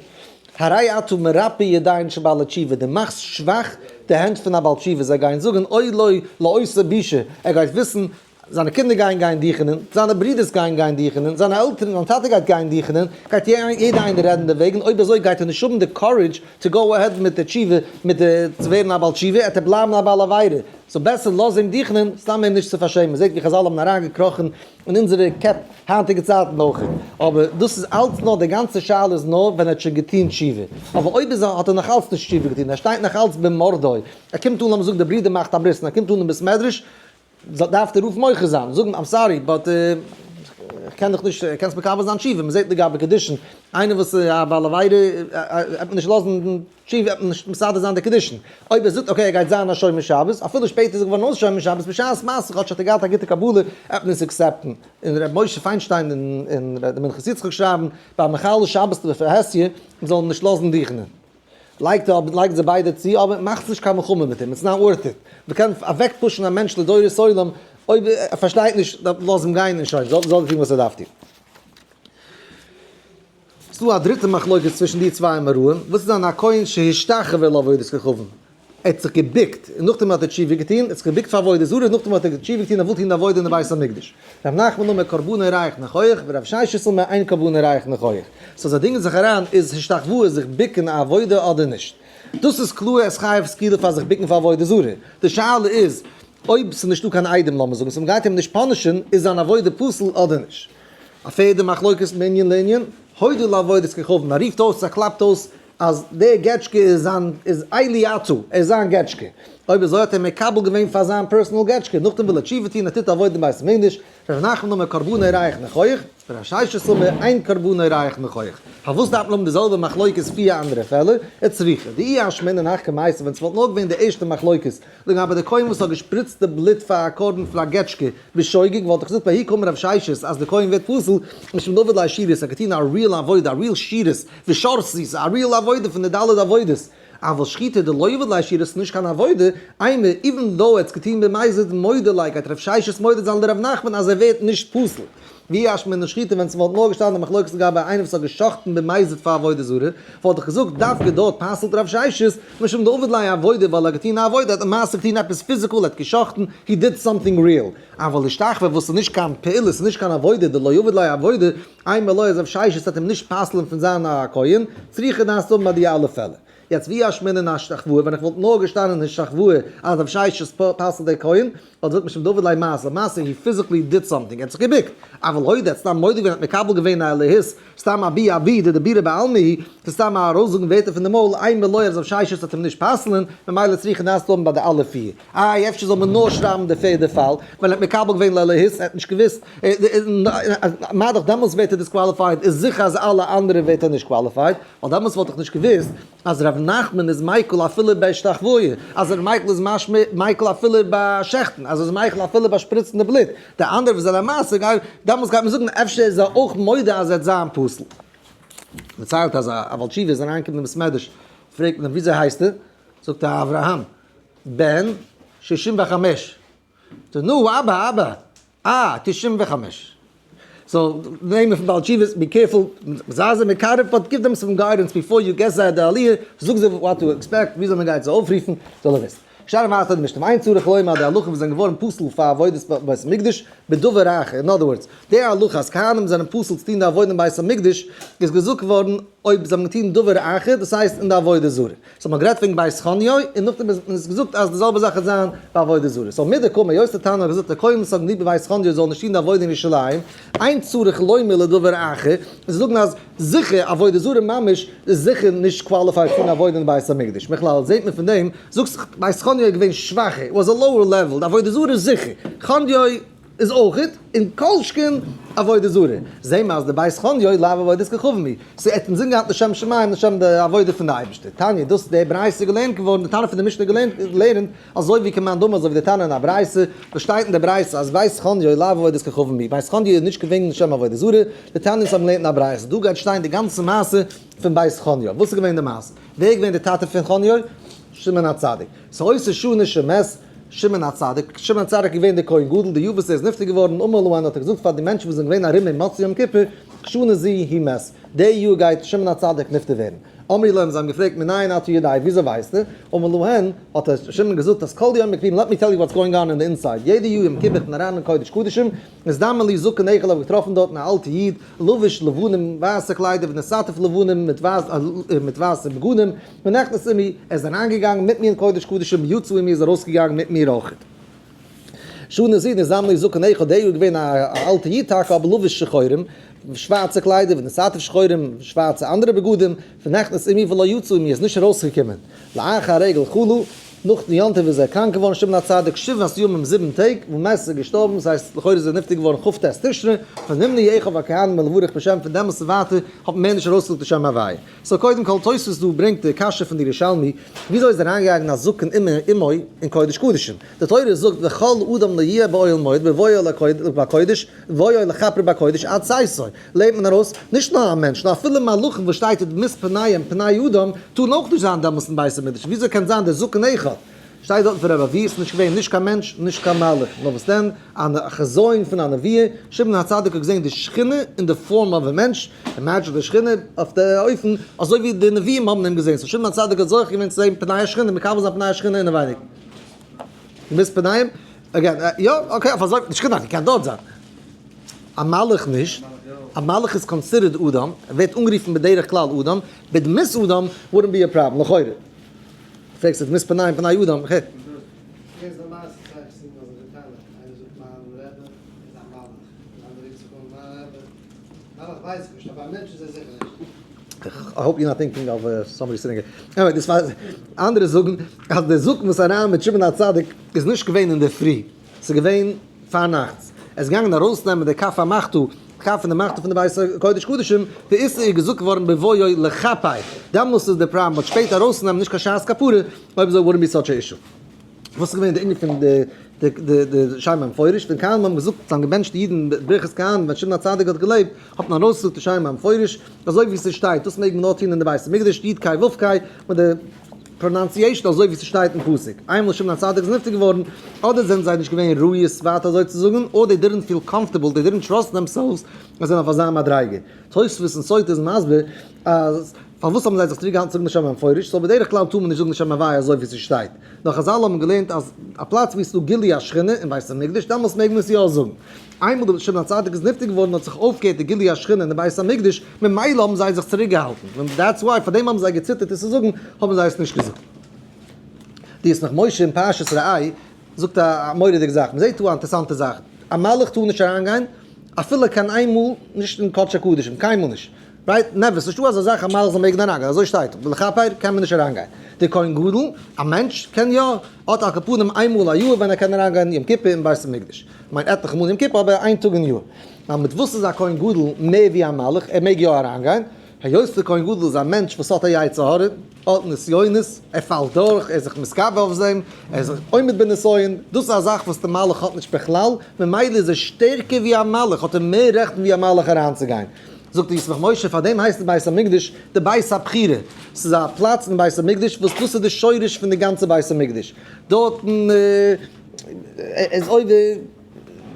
הרי אתה מרפה ידיהן של בעלי תשובה דו מאכסט שוואך די הענט פון א בעל תשובה זיי גייען זאגן אוי לו לאותה בושה ער גייט וויסן זיינע קינדער גייען גיין דוכענען, זיינע ברודערס גייען גיין דוכענען, זיינע עלטערן, זיין טאטע גייט גיין דוכענען, גייט יעדער איינער רעדן דערוועגן, אויב אזוי גייט ער נישט האבן די courage to go ahead מיט די תשובה, מיט די צו ווערן א בעל תשובה, עט ער בלייבן א בעל עבירה, so בעסער לאז אים דוכענען, סתם אים נישט צו פארשעמען, זעט ווי חזל האבן אריינגעקראכן אין אונזערע קעפ היינטיגע צייטן אויך, אבער דאס איז אלץ נאר, די גאנצע שאלה איז נאר ווען ער האט שוין געטון תשובה, אבער אויב איז האט ער נאך אלץ נישט תשובה געטון, ער שטייט נאך אלץ במורדו, ער קומט אן לאמיר זאגן די ברודער מאכט א ברית און ער קומט אן אין בית מדרש, דארף דער רב מוחה זיין, זאגן I'm sorry but איך קען דיך נישט, קענסט מקבל זיין תשובה, מען זעט לגבי קידושין, איינער וואס איז א בעל עבירה וועט מען נישט לאזן תשובה, וועט מען נישט מסדר זיין די קידושין, אויב ער זאגט okay ער גייט זיין א שומר שבת, אפילו שפעטער איז ער געווארן אויס שומר שבת, בשעת מעשה כאטש האט ער געהאט א גוטע קבלה, וועט מען עס accept ן, און ר' משה פיינשטיין און ר' מנחת יצחק שרייבן ביי מחלל שבת בפרהסיא, מען זאל אים נישט לאזן דוכנ'ען. לייגט אבער לייגט זיי ביידע צו אבער מאכטס נישט קיין מלחמה מיט אים, it's not worth it, מ'קען אוועק push ן א מענטש לדורות עולם אויב ער פארשטייט נישט לאז אים גיין און שוין, זאל זאל ער טון וואס ער דארף טון. ס'דא א דריטע מחלוקת צווישן די צוויי אמוראים, וואס איז אן א כהן שהשתחווה לעבודת כוכבים, ער האט זיך געבוקט און נאכדעם האט ער תשובה געטון, ער האט זיך געבוקט פאר עבודה זרה, נאכדעם האט ער תשובה געטון ער וויל טון די עבודה אין די בית המקדש. רב נחמן אמר קרבנו ריח ניחוח, ורב ששת אמר אין קרבנו ריח ניחוח. so זיי דינגען זיך אריין איז השתחוואה זיך בוקן א עבודה אדער נישט. דאס איז קלאר עס חייב סקילה פאר זיך בוקן פאר עבודה זרה. די שאלה איז אויב ס'איז נישטא קיין עדים לאמיר זאגן so מ'גייט אים נישט punish ן איז זיין עבודה פסול אדער נישט. א פערדע מחלוקת מענין לענין, הודה לעבודת כוכבים, ער רופט אויס ער קלאפט אויס אז דער געטשקע איז זיין איז אלי אתו, ער איז זיין געטשקע. אויב אזוי האט ער מקבל געווען פאר זיין personal געטשקע, נאכדעם וויל ער תשובה טון, ער טוט עבודה אין בית המקדש, ר' נחמן אמר קרבנו ריח ניחוח, ר' ששת אמר אין קרבנו ריח ניחוח. פארוואס דארף מען האבן די זעלבע מחלוקת פיר אנדערע פעלער? וצריכא דאי אשמעינן הך קמייתא ווען ס'וואלט נאר געווען די ערשטע מחלוקת לגבי די כהן וואס האט געשפריצט די בלוט פאר א קרבן פון א געטשקע בשוגג וואלט איך געזאגט בההיא קאמר רב ששת אז די כהן ווערט פסול משום דעבד ליה שירות ער האט געטון א real עבודה א real שירות ושרתי ס'איז א real עבודה פון די ד' עבודות. אבל שחיטה דלא עביד ליה שיעורא, ס'איז נישט קיין עבודה, אימא, even though ער האט עס געטון במזיד מודה ליה גייט רב ששת מודה זיין לרב נחמן אז ער ווערט נישט פסול. ואי אשמעינן שחיטה ווען ס'וואלט נאר געשטאנען די מחלוקת לגבי איינער וואס האט גע'שחט'ן במזיד פאר עבודה זרה, וואלט איך געזאגט דווקא דארט פסל'ט רב ששת, משום דעביד ליה עבודה ווייל ער האט געטון א עבודה, ער האט למעשה געטון עפעס physical, ער האט גע'שחט'ן, he did something real. אבל השתחוואה וואס איז נישט קיין פעולה, ס'איז נישט קיין עבודה, דלא עביד ליה עבודה, אימא לא אז רב ששת וועט אים נישט פסל'ן פון זיין א כהן, צריכא דארפסטו האבן ביי די אלע פעלער. יעצט ואי אשמעינן השתחוואה, ווען איך וואלט נאר געשטאנען השתחוואה אז רב ששת פסל'ט די כהן, וואלט געזאגט משום דעביד ליה מעשה, למעשה he physically did something, ער האט זיך געבוקט, אבל הודה, ער האט סתם מודה געווען, ער האט מקבל געווען א אלהות, סתם אבי אבי דדיבורא בעלמא היא, ס'איז סתם א ארויסזאגן ווערטער פון די מויל, אימא לא אז רב ששת וועט אים נישט פסל'ן, ממילא צריכא דארפסטו האבן ביי די אלע פיר. איי אפשר זאל מען נאר שרייבן די פערדע פאל, ווייל ער האט מקבל געווען לאלהות, ער האט נישט געוואוסט, מה דאך דעמאלטס ווערט ער disqualified, איז זיכער אז אלע אנדערע ווערט ער נישט qualified, ווייל דעמאלטס וואלט איך נישט געוואוסט אז ר' נחמן איז מיקל אפילו ביי השתחוואה, אז ר' מייקל איז מיקל אפילו ביי שעכטן, אז ער איז מיקל אפילו ביי שפריצן די בלוט, די אנדערע וואס זענען א מעשה, דעמאלטס גייט מען זאגן אפשר איז ער אויך מודה אז ער וועט זיין פסול. מ'ציילט אז א בעל תשובה איז אריינגעקומען אין בית מדרש, פרעגט מען אים וויאזוי הייסטו? זאגט ער אברהם בן 65. זאגט נו אבא אבא אה 95. so נעמען פון בעל תשובות be careful זיי זיי מקרב but give them some guidance before you get זיי די עליה זאג זיי what to expect וויאזוי מען גייט זיי אויפרופן זאל ער וויסן. שער ווייטער די משנה ואין צריך לומר די הלכה וואס זענען געווארן פסול פאר עבודת בית המקדש בדבר אחר in other words די הלכה אז כהנים זענען פסול צו טון די עבודה אין בית המקדש איז געזאגט געווארן אויב זיי האבן געטון דבר אחר דאס הייסט אין די עבודה זרה. so מ'האט גערעדט וועגן בית חניו, און נאכדעם איז מען געזאגט אז די זעלבע זאך וועט זיין ביי עבודה זרה. so מדקאמר היות די תנא האט געזאגט די כהנים וואס האבן געדינט בבית חניו זאלן נישט טון די עבודה אין ירושלים, אין צריך לומר לדבר אחר, און זיי זאגן אז זיכער עבודה זרה ממש איז זיכער נישט qualified צו טון עבודה אין בית המקדש. מכלל זעט מען פון דעם, זאגסט בית חניו איז געווען שוואכער, it was a lower level, די עבודה זרה איז זיכער, חניו איז אויכעט, און כל שכן עבודה זרה. זעהן מיר אז די בית חניו לאו עבודת כוכבים היא. ס'האט אינזין געהאט לשם שמים לשם די עבודה פון די אייבערשטער. תניא, דאס די ברייתא איז געלערנט געווארן, די תנא פון די משנה געלערנט לערנט אזוי ווי כמאן דאמר אזוי ווי די תנא אין א ברייתא, וואס שטייט אין די ברייתא אז בית חניו לאו עבודת כוכבים היא. בית חניו איז נישט געווען לשם עבודה זרה, די תנאים האבן געלערנט אין א ברייתא. דא גייט שטיין די גאנצע מעשה פון בית חניו. וואס איז געווען די מעשה? ווער איז געווען די טאטע פון חניו? שמעון הצדיק. ס'איז שנה שמת שמעון הצדיק, שמעון הצדיק איז געווען דער כהן גדול, די יאר וואס ער איז נפטר געווארן, אמר להן האט ער געזאגט פאר די מענטשן וואס זענען געווען ארום אים מוצאי יום כיפור, שנה זו הוא מת, די יאר גייט שמעון הצדיק נפטר ווערן. אמרו לו, זיי האבן געפרעגט מנין אתה יודע, וויאזוי ווייסטו? אמר להן, האט שמעון געזאגט אז כל יום כיפורים, let me tell you what's going on in the inside, יעדע יאר יום כיפור איך בין אריין אין קודש קדשים, נזדמן לי זקן אחד האב געטראפן דארטן א אלטע איד, לבוש לבנים, ווייסע קליידער, ונתעטף לבנים, מיט ווייסע בגדים, ונכנס עמי, ער איז אריינגעגאנגען מיט מיר אין קודש קדשים, ויצא עמי איז ארויסגעגאנגען מיט מיר אויך. שנה זו נזדמן לי זקן אחד, דער איז געווען א אלטע איד טאקע, אבער לבוש שחורים, שווארצע קליידער, ונתעטף שחורים, שווארצע אנדערע בגדים, ונכנס עמי ולא יצא עמי, איז נישט ארויסגעקומען. לאחר רגל חלה, נאך די יום טוב איז ער קראנק געווארן שמעון הצדיק שבעת ימים זיבן טעג, ומת איז ער געשטארבן, דאס הייסט לכאורה איז ער נפטר געווארן כ"ט תשרי, ונמנעו אחיו הכהנים מלברך בשם פון דעמאלטס און ווייטער האט מען מער נישט ארויסגעזאגט די שם הוויה. so קודם כל תוספות דא ברענגט די קשיא פון די ירושלמי, וויאזוי איז אריינגעגאנגען א זקן אמו אין קודש קדשים? די תורה זאגט וכל אדם לא יהיה באוהל מועד בבואו בקודש בבואו לכפר בקודש עד צאתו, לערנט מען ארויס, נישט נאר א מענטש, נאר אפילו מלאכים וואס שטייט דמות פניהם פני אדם, טארן אויך נישט זיין דעמאלס אין בית המקדש, וויאזוי קען זיין דער זקן אחד? שטייט דארטן פון רבי אבהו, ס'איז נישט געווען נישט קיין מענטש, נישט קיין מלאך, נאר וואס דען, א חזיון פון א נביא, שמעון הצדיק האט געזען די שכינה אין די form of א מענטש, imagine די שכינה אויף די אופן אזוי ווי די נביאים האבן אים געזען, so שמעון הצדיק האט זוכה געווען צו זען פני השכינה, מקבל זיין פני השכינה אינעווייניג. דמות פניהם, again, יא, okay, אויף אזוי, די שכינה האט געקענט דארט זיין. א מלאך נישט, א מלאך איז considered אדם, ער ווערט אנגערופן בדרך כלל אדם, בדמות אדם wouldn't be a problem, לכאורה. פרעגסט דמות פנים פני אדם, okay. I hope you're not thinking of somebody sitting here. Anyway, דאס וואס אנדערע זאגן אז דער זקן וואס אריין מיט שמעון הצדיק איז נישט געווען אינדערפרי, ס'איז געווען פארנאכטס. ער איז געגאנגען ארויסנעמען די כף המחתה, כף פון די מחתה פון די בית קודש קדשים, די איסור איז געזאגט געווארן בבואו לכפר, דעמאלס איז די פראבלעם, but שפעטער ארויסנעמען נישט קיין שעת כפרה, אויב אזוי wouldn't be such a issue. וואס איז געווען די ענין פון די די די שם המפורש, ווען כהנים האבן געזאגט זיי האבן געבענטשט די אידן ברכת כהנים ווען שמעון הצדיק האט געלעבט, האט מען ארויסגעזאגט די שם המפורש, אזוי ווי ס'שטייט, דאס מעג מען נאר טון אין די בית המקדש, י' קי ו' קי, מיט די. pronunciation אזוי ווי ס'שטייט אין פסוק. איינמאל שמעון הצדיק איז נפטר געווארן, אדער זענען זיי נישט געווען ראוי עס ווייטער אזוי צו זאגן, or they didn't feel comfortable, they didn't trust themselves אז זיי זענען אויף אזא מדריגה. תוספות אין סוטה איז מסביר אז פארוואס האבן זיי זיך צוריק געהאלטן צו זאגן די שם המפורש, so בדרך כלל טאר מען נישט זאגן די שם הוויה אזוי ווי ס'שטייט. נאר חזל האבן געלערנט אז א פלאץ וואו ס'איז דא גילוי השכינה אין בית המקדש דאמאלס מעג מען עס יא זאגן. איינמאל דער שמעון הצדיק איז נפטר געווארן האט זיך אויפגעהערט די גילוי השכינה אין די בית המקדש, ממילא האבן זיי זיך צוריק געהאלטן, און that's why פארדעם האבן זיי געציטערט עס צו זאגן, האבן זיי עס נישט געזאגט. די ישמח משה אין פרשת ראה זאגט א מורא'דיגע זאך, מ'זעט דא א אינטערסאנטע זאך, א מלאך טאר נישט אריינגיין אפילו קיין איין מאל נישט אין קדשי קדשים, קיינמאל נישט, right? Never, ס'נישטא אזא זאך א מלאך זאל מעגן אריינגיין, אזוי שטייט, ולכפר קען מען נישט אריינגיין. דער כהן גדול, א מענטש, קען יא, האט על כל פנים איין מאל א יאר ווען ער קען אריינגיין יום כיפור אין בית המקדש. כ'מיין עטליכע מאל יום כיפור אבער איין טאג אין יאר. נאר מיט וואס איז א כהן גדול מער ווי א מלאך, ער מעג יא אריינגיין, היות דער כהן גדול איז א מענטש וואס האט א יצר הרע, האט נסיונות, ער פאלט דורך, ער איז זיך מתגבר אויף דעם, ער איז עומד בנסיון, דאס איז א זאך וואס דער מלאך האט נישט בכלל, ממילא איז ער שטערקער ווי א מלאך, האט ער מער רעכטן ווי א מלאך אריינצוגיין. זאגט דער ישמח משה, פאר דעם הייסט די בית המקדש די בית הבחירה, ס'איז א פלאץ אין בית המקדש וואס דאס איז די שורש פון די גאנצע בית המקדש, דארטן איז אויב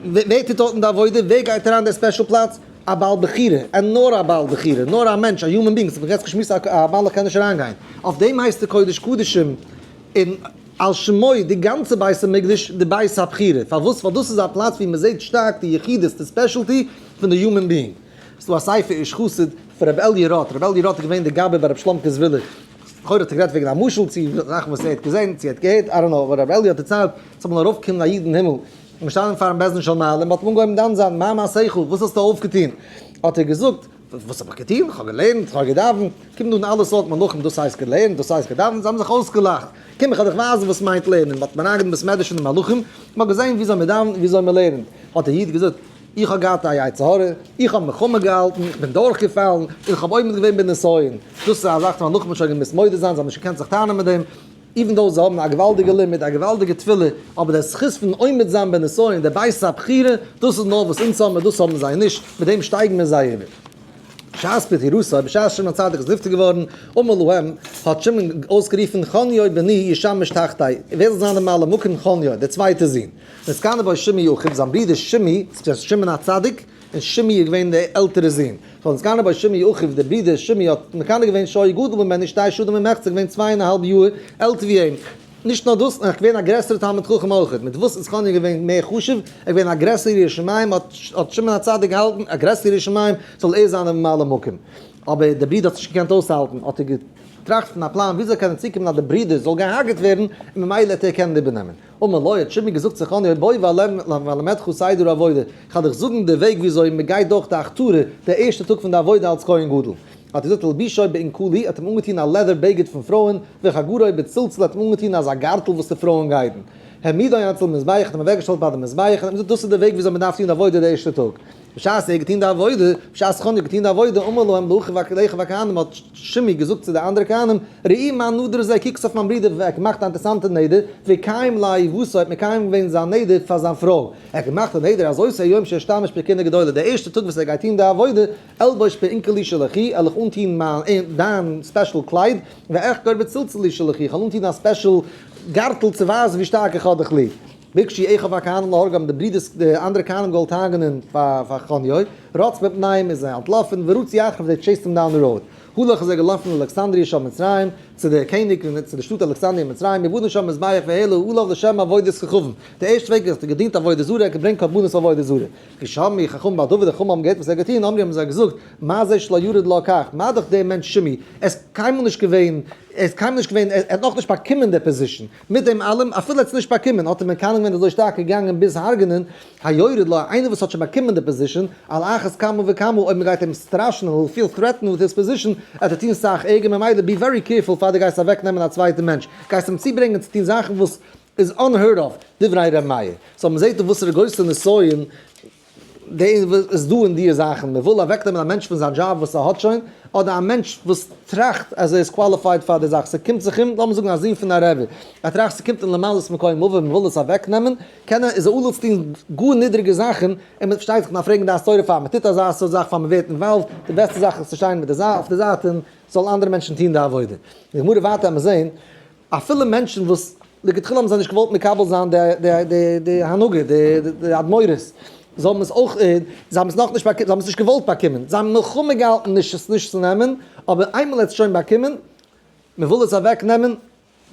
ווער טוט דארטן די עבודה, ווער גייט אריין די special פלאץ? א בעל בחירה, און נאר א בעל בחירה, נאר א מענטש, א human being, ס'האט זיך יעצט געשמועסט א מלאך קען נישט אריינגיין, אויף דעם הייסט די קודש קדשים און על שמו די גאנצע בית המקדש די בית הבחירה, פארוואס? ווייל דאס איז א פלאץ ווי מ'זעט שטארק די יחידות, די specialty פון די human being. ס'דא א ספר איש חסיד פון רבי אלי' ראטה, רבי אלי' ראטה איז געווען די גבאי ביי רבי שלומקע זוויהלער, לכאורה האט ער גערעדט וועגן א משל צו זאכן וואס ער האט געזען צו ער האט געהערט, I don't know, אבער רבי אלי' האט דערציילט ס'איז אמאל ארויפגעקומען א איד אין הימל און געשטאנען פארן בית דין של מעלה און מ'האט אים אנגעהויבן דן זיין מה מעשיך וואס האסטו אויפגעטון, האט ער געזאגט וואס האב איך געטון? איך האב געלערנט, איך האב געדאווענט, קומען אן אלע סארט מלאכים, דאס הייסט געלערנט, דאס הייסט געדאווענט, זיי האבן זיך אויסגעלאכט, קום איך וועל דיך ווייזן וואס מיינט לערנען, מען האט מיר אריינגענומען בית מדרש פון די מלאכים, מען האט געזען וויאזוי מען דאווענט און וויאזוי מען לערנט, האט דער איד געזאגט, איך האב געהאט א יצר הרע, איך האב מלחמה געהאלטן, איך בין דורכגעפאלן, און איך האב עומד געווען בנסיון, דאס איז א זאך די מלאכים האבן שוין געמוזט מודה זיין, זיי האבן נישט געקענט זיך טענה'ן מיט דעם, even though זיי האבן א געוואלדיגע לימוד, א געוואלדיגע תפילה, אבער דער זכות פון עומד זיין בנסיון, דער בית הבחירה, דאס איז נאר וואס אונז האבן און דאס האבן זיי נישט, מיט דעם שטייגן מיר זיי איבער. בשעת פטירתו, בשעת שמעון הצדיק איז נפטר געווארן, אמר להם, האט שמעון אויסגערופן, חוניו בני ישמש תחתי, ווער זאל זיין דער ממלא מקום חוניו, דער צווייטער זון. נתקנא בו שמעי אחיו, זיין ברודער שמעי, שמעון הצדיק, און שמעי איז געווען דער עלטערער זון. so נתקנא בו שמעי אחיו, דער ברודער שמעי האט מקנא געווען שהיה גדול ממנו שתי שנים ומחצה, געווען צוויי און א האלב יאר עלטער ווי אים. נישט נאר דאס, נאר ער איז געווען א גרעסערער תלמיד חכם אויך. מיט וואס איז חניה געווען מער חשוב? ער איז געווען א גרעסערער ירא שמים, האט שמעון הצדיק געהאלטן, א גרעסערער ירא שמים, זאל ער זיין דער ממלא מקום. אבער דער ברודער האט זיך נישט געקענט אויסהאלטן, האט ער געטראכט פון א פלאן וויאזוי קען ער צוקומען אז דער ברודער זאל געהארגעט ווערן, און ממילא וועט ער קענען איבערנעמען. אמר לו, האט שמעון געזאגט צו חניה, בוא ואלמדך סדר העבודה, איך וועל דיך זאגן די וועג וויאזוי מען גייט דורך די הכתרה, די ערשטע טאג פון די עבודה אלס כהן גדול. האט ער געזאגט, הלבישו באונקלי, האט אים אנגעטון א לעדער בגד פון פרויען, וחגרו בצלצל, האט אים אנגעטון אזא גארטל וואס די פרויען גייען. העמידו אצל מזבח, האט אים אוועקגעשטעלט ביי די מזבח, און האט אים געזאגט, דאס איז די וועג וויאזוי מען דארף טון די עבודה די ערשטע טאג. בשעת ער האט געטון די עבודה, בשעת חניה האט געטון די עבודה, אמר להם לאחיו לאחיו הכהנים, האט שמעי געזאגט צו די אנדערע כהנים, ראו מה נדר זה, קוקטס אויף מיין ברודער ווי ער האט געמאכט א אינטערעסאנטע נדר, וקיים לאהובתו, ער האט מקיים געווען זיין נדר פאר זיין פרוי, ער האט געמאכט א נדר אז אותו היום שאשתמש בכהונה גדולה, די ערשטע טאג וואס ער גייט טון די עבודה, אלבוש באונקלי של אחי, וועל איך אנטון מיין, דיין special קלייד, ואחגור בצלצלי של אחי, איך וועל אנטון א special גארטל צו ווייזן ווי שטארק איך האב דיך ליב. ביקשו אחיו הכהנים להרגו האבן די ברידערס די אנדערע כהנים געוואלט הרג'נען פאר פאר חוניו, רץ מפניהם איז ער אנטלאפן, ורצו אחריו they chased him down the road. הלך איז ער געלאפן לאלכסנדריה של מצרים, צו די קעניג און צו די שטאט אלכסנדריה אין מצרים, ובנה שם מזבח והעלה עליו לשם עבודת כוכבים. די ערשטע וועג האט ער געדינט עבודה זרה, ער האט געברענגט קרבנות עבודה זרה. כי שמעו חכמים בעל דוד, די חכמים האבן געהערט וואס ער האט געטון, אמרו האבן זיי געזאגט, מה זה שלא ירד לה כך, מה דאך דער מענטש שמעי, ער איז קיינמאל נישט געווען, ער איז קיינמאל נישט געווען, ער האט נאכנישט באקומען די position, מיט דעם אלעם, אפילו ער האט עס נישט באקומען, האט ער מקנא געווען אזוי שטארק געגאנגען ביז הרג'נען, היורד לו, איינער וואס האט שוין באקומען די position, על אחת כמה וכמה אויב מען גייט אים סטראשענען, he'll feel threatened with his position, עט ער טון סאך ערגער, ממילא be very careful פאר דו גייסט אוועק נעמען א צווייטע מענטש, גייסט אים צוברענגען צו טון זאכן וואס איז unheard of, דברי ר' מאיר. So מען זעט דא וואסערע גרויסע נסיון די איז דא אין דיע זאכן, מען וויל אוועקנעמען א מענטש פון זיין דזשאב וואס ער האט שוין, אדער א מענטש וואס טראכט אז ער איז qualified פאר די זאך, ס'קומט זיך אים, לאמיר זאגן א זון פון א רבי, ער טראכט ס'קומט אים למלאות מקום אביו, מען וויל עס אוועקנעמען, קען ער, איז ער עלול צו טון גאר נידריגע זאכן, און מען פארשטייט זיך מען דארף פרעגן דעת תורה פאר מען טוט אזא סארט זאך פאר מען ווערט involved, די בעסטע זאך איז צו שטיין מיט די זייט אויף די זייט און זאלן אנדערע מענטשן טון די עבודה. די גמרא ווייטער אז מיר זעהן. אפילו מענטשן וואס לכתחילה האבן זיי נישט געוואלט מקבל זיין די הנהגה, די אדמורות, זיי האבן עס אויך, זיי האבן עס נאכנישט באקומען, זיי האבן עס נישט געוואלט באקומען, זיי האבן מלחמה געהאלטן נישט עס נישט צו נעמען, אבער איינמאל ער האט עס שוין באקומען, מען וויל עס אוועק נעמען,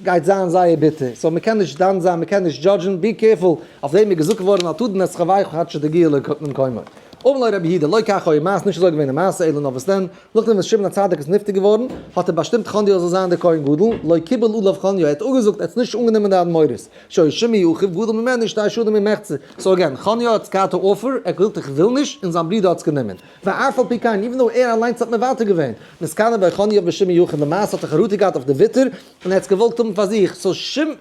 גייט זיין זייער ביטער, so מען קען נישט דן זיין, מען קען נישט judge ן, be careful, אויף דעם איז געזאגט געווארן אל תדין את חברך עד שתגיע למקומו. אמר לו רבי יהודה, לא כך היה מעשה, נישט אזוי געווען די מעשה, אלא נאר וואס דען, נאכדעם וואס שמעון הצדיק איז נפטר געווארן, האט ער באשטימט חניה זאל זיין דער כהן גדול, לא קיבל עליו חניה, ער האט אפגעזאגט, ער האט נישט אנגענומען די אדמורות, שהיה שמעי אחיו גדול ממנו שתי שנים ומחצה, so again, חניה האט געהאט א offer, ער האט געזאגט איך וויל נישט, און זיין ברודער האט עס גענומען. ואף על פי כן, even though ער אליינס האט מוותר געווען, נתקנא בו חניה בשמעי אחיו, למעשה האט ער חרטה געהאט אויף די וויתור, און ער האט עס געוואלט האבן פאר זיך, so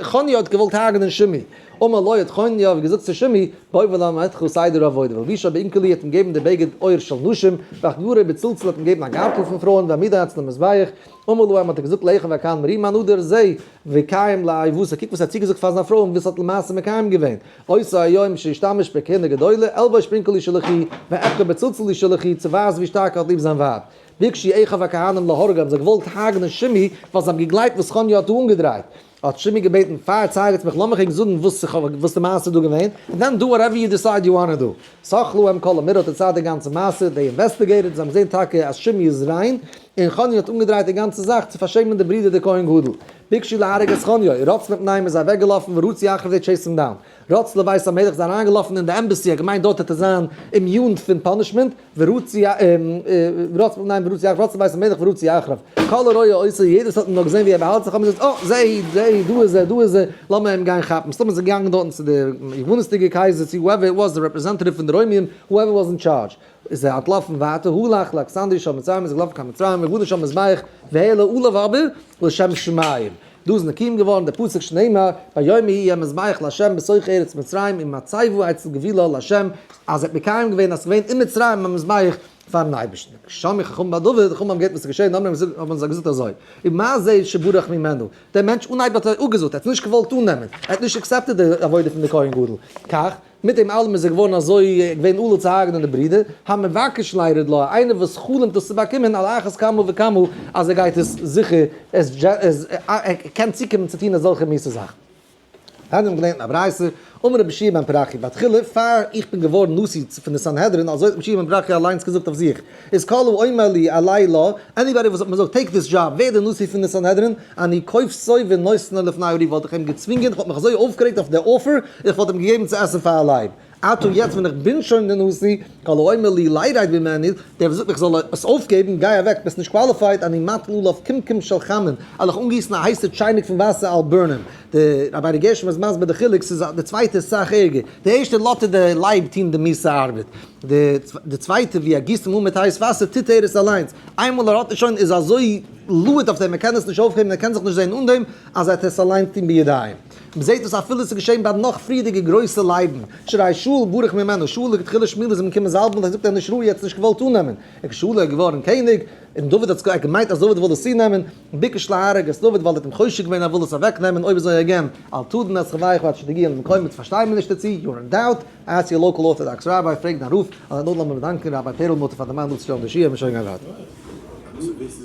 חניה האט געוואלט הרג'נען שמעי. אמר לו האט חניה געזאגט צו שמעי, בוא ואלמדך סדר העבודה, והלבישו באונקלי האט אים געבן די בגד עור של נשים, והחגורו בצלצל האט אים געבן א גארטל פון פרויען, והעמידו אצל המזבח, אמר להם האט ער געזאגט לאחיו הכהנים ראו מה נדר זה, וקיים לאיבותו, קוק וואס ער האט צוגעזאגט פאר זיין פרוי און וואס ער האט למעשה מקיים געווען, אותו היום שהשתמש בכהונה גדולה, אלבש באונקלי של אחי, ואבחר בצלצלי של אחי, צו ווייזן ווי שטארק ער האט ליב זיין ווייב. ביקשו אחיו הכהנים להרגו, האבן זיי געוואלט הרג'נען שמעי, ווייל זיי האבן געגלייבט וואס חניה האט דא אנגעדרייט. האט שמעי געבעטן פאר צייגטס מיך לאמיך ענק זאגן וואס איך האב וואס די מעשה איז דא געווען, and then do whatever you decide you wanna do. סח להם כל המראה האט דערציילט די גאנצע מעשה, they investigated, זיי האבן געזען טאקע אז שמעי איז ריין, און חניה האט אנגעדרייט די גאנצע זאך צו פארשעמען די ברודער דער כהן גדול. ביקשו להרוג את חניה, רץ מפניהם איז אוועקגעלאפן ורצו אחריו they chased him down. רץ לבית המלך איז אריינגעלאפן אין די embassy, ער האט געמיינט דארט וועט ער זיין immune פון punishment, ורצו רץ מפניהם ורצו אחריו, רץ לבית המלך ורצו אחריו. כל הרואה אותו, יעדער וואס האט אים נאר געזען ווי ער באהאלט זיך האבן געזאגט, אה, זע, זע, דא איז ער, דא איז ער, לאמיר אים גיין כאפן. מסתמא איז ער געגאנגען דארטן צו די יוונות'דיגע קייזער, צו whoever it was, די representative פון די רוימים, whoever was in charge. איז ער אנטלאפן ווייטער, הלך לאכסנדריא של מצרים, איז ער געלאפן קיין מצרים, ובנה שם מזבח, והעלה עליו אבער, לשם שמים. דא איז נקיים געווארן דער פסוק שנאמר, ביום ההוא יהיה מזבח לה' בתוך ארץ מצרים ומצבה אצל גבולה לה', אז ער האט מקיים געווען אז ס'איז געווען אין מצרים א מזבח פארן אייבערשטן. שמעו חכמים בדבר, די חכמים האבן געהערט וואס איז געשען, האבן זיי געזאגט אזוי, ומה זה שברח ממנו, דער מענטש אנהייב האט ער אפגעזאגט, ער האט נישט געוואלט אננעמען, ער האט נישט accepted די עבודה פון די כהן גדול, כך, מיט דעם אלעם איז ער געווארן אזוי געווען עלול צו הרג'נען די ברידער, המבקש לירד לה, איינער וואס חלומ'ט דאס צו באקומען, על אחת כמה וכמה אז ער גייט עס זיכער, עס ער קען צוקומען צו טון אזעלכע מיאוס'ע זאכן. תניא האבן געלערנט אין א ברייתא, אמר רבי יהושע בן פרחיה, בתחילה פאר איך בין געווארן נשיא פון די סנהדרין, אזוי האט רבי יהושע בן פרחיה אליינס געזאגט אויף זיך, איז כל האומר לי עלה לה, anybody וואס האט מיר געזאגט take this job, ווער די נשיא פון די סנהדרין, אני כופתו ונותנו לפני הארי וואלט איך אים געצווינגען, איך וואלט מיך אזוי אויפגערעגט אויף די offer, איך וואלט אים געגעבן צו עסן פאר א לייב. עתה יעצט ווען איך בין שוין די נשיא, כל האומר לי לירד ממני, דער וואס זאגט מיך זאל עס אויפגעבן, גיי אוועק, ביסט נישט qualified, אני מטיל עליו קומקום של חמין, על איך אנגיסן א הייסע טשייניק פון וואסער I'll burn him. די רבינו גרשום איז מסביר די חילוק, ס'איז די צווייטע איז סאך ערגער, די ערשטע לאזט ער די לייב טון די מיסע ארבעט, די צווייטע ווי ער גיסט אים אן מיט הייס וואסער טוט ער עס אליינס, איינמאל ער האט עס שוין איז אזוי להוט אויף דעם ער קען עס נישט אויפהעבן ער קען זיך נישט זען אן דעם אז ער האט עס אליינס טון בידיים. מען זעט דאס אפילו עס איז געשען ביי נאך פריערדיגע גרויסע לייבן, שהרי שאול ברח ממנו, שאול איז געתחילה שמואל איז אים געקומען זאלבן האט ער געזאגט ער איז נישט ראוי ער האט עס נישט געוואלט אננעמען, און כשאול איז געווארן קעניג און דוד האט געמיינט אז דוד וויל עס צונעמען, ביקש להרוג את דוד ווייל ער האט אים חושד געווען ער וויל עס אוועקנעמען, אויב אזוי again, אל תדין את חברך עד שתגיע למקומו פארשטיי מיר נישט דערצו, you're in doubt, ask your local Orthodox rabbi, פרעג דיין רב, און נאר לאמיר דאנקען Rabbi פערלמוטער פאר די מאן אפצושטעלן די שיעור, מיר שוין גיין ווייטער.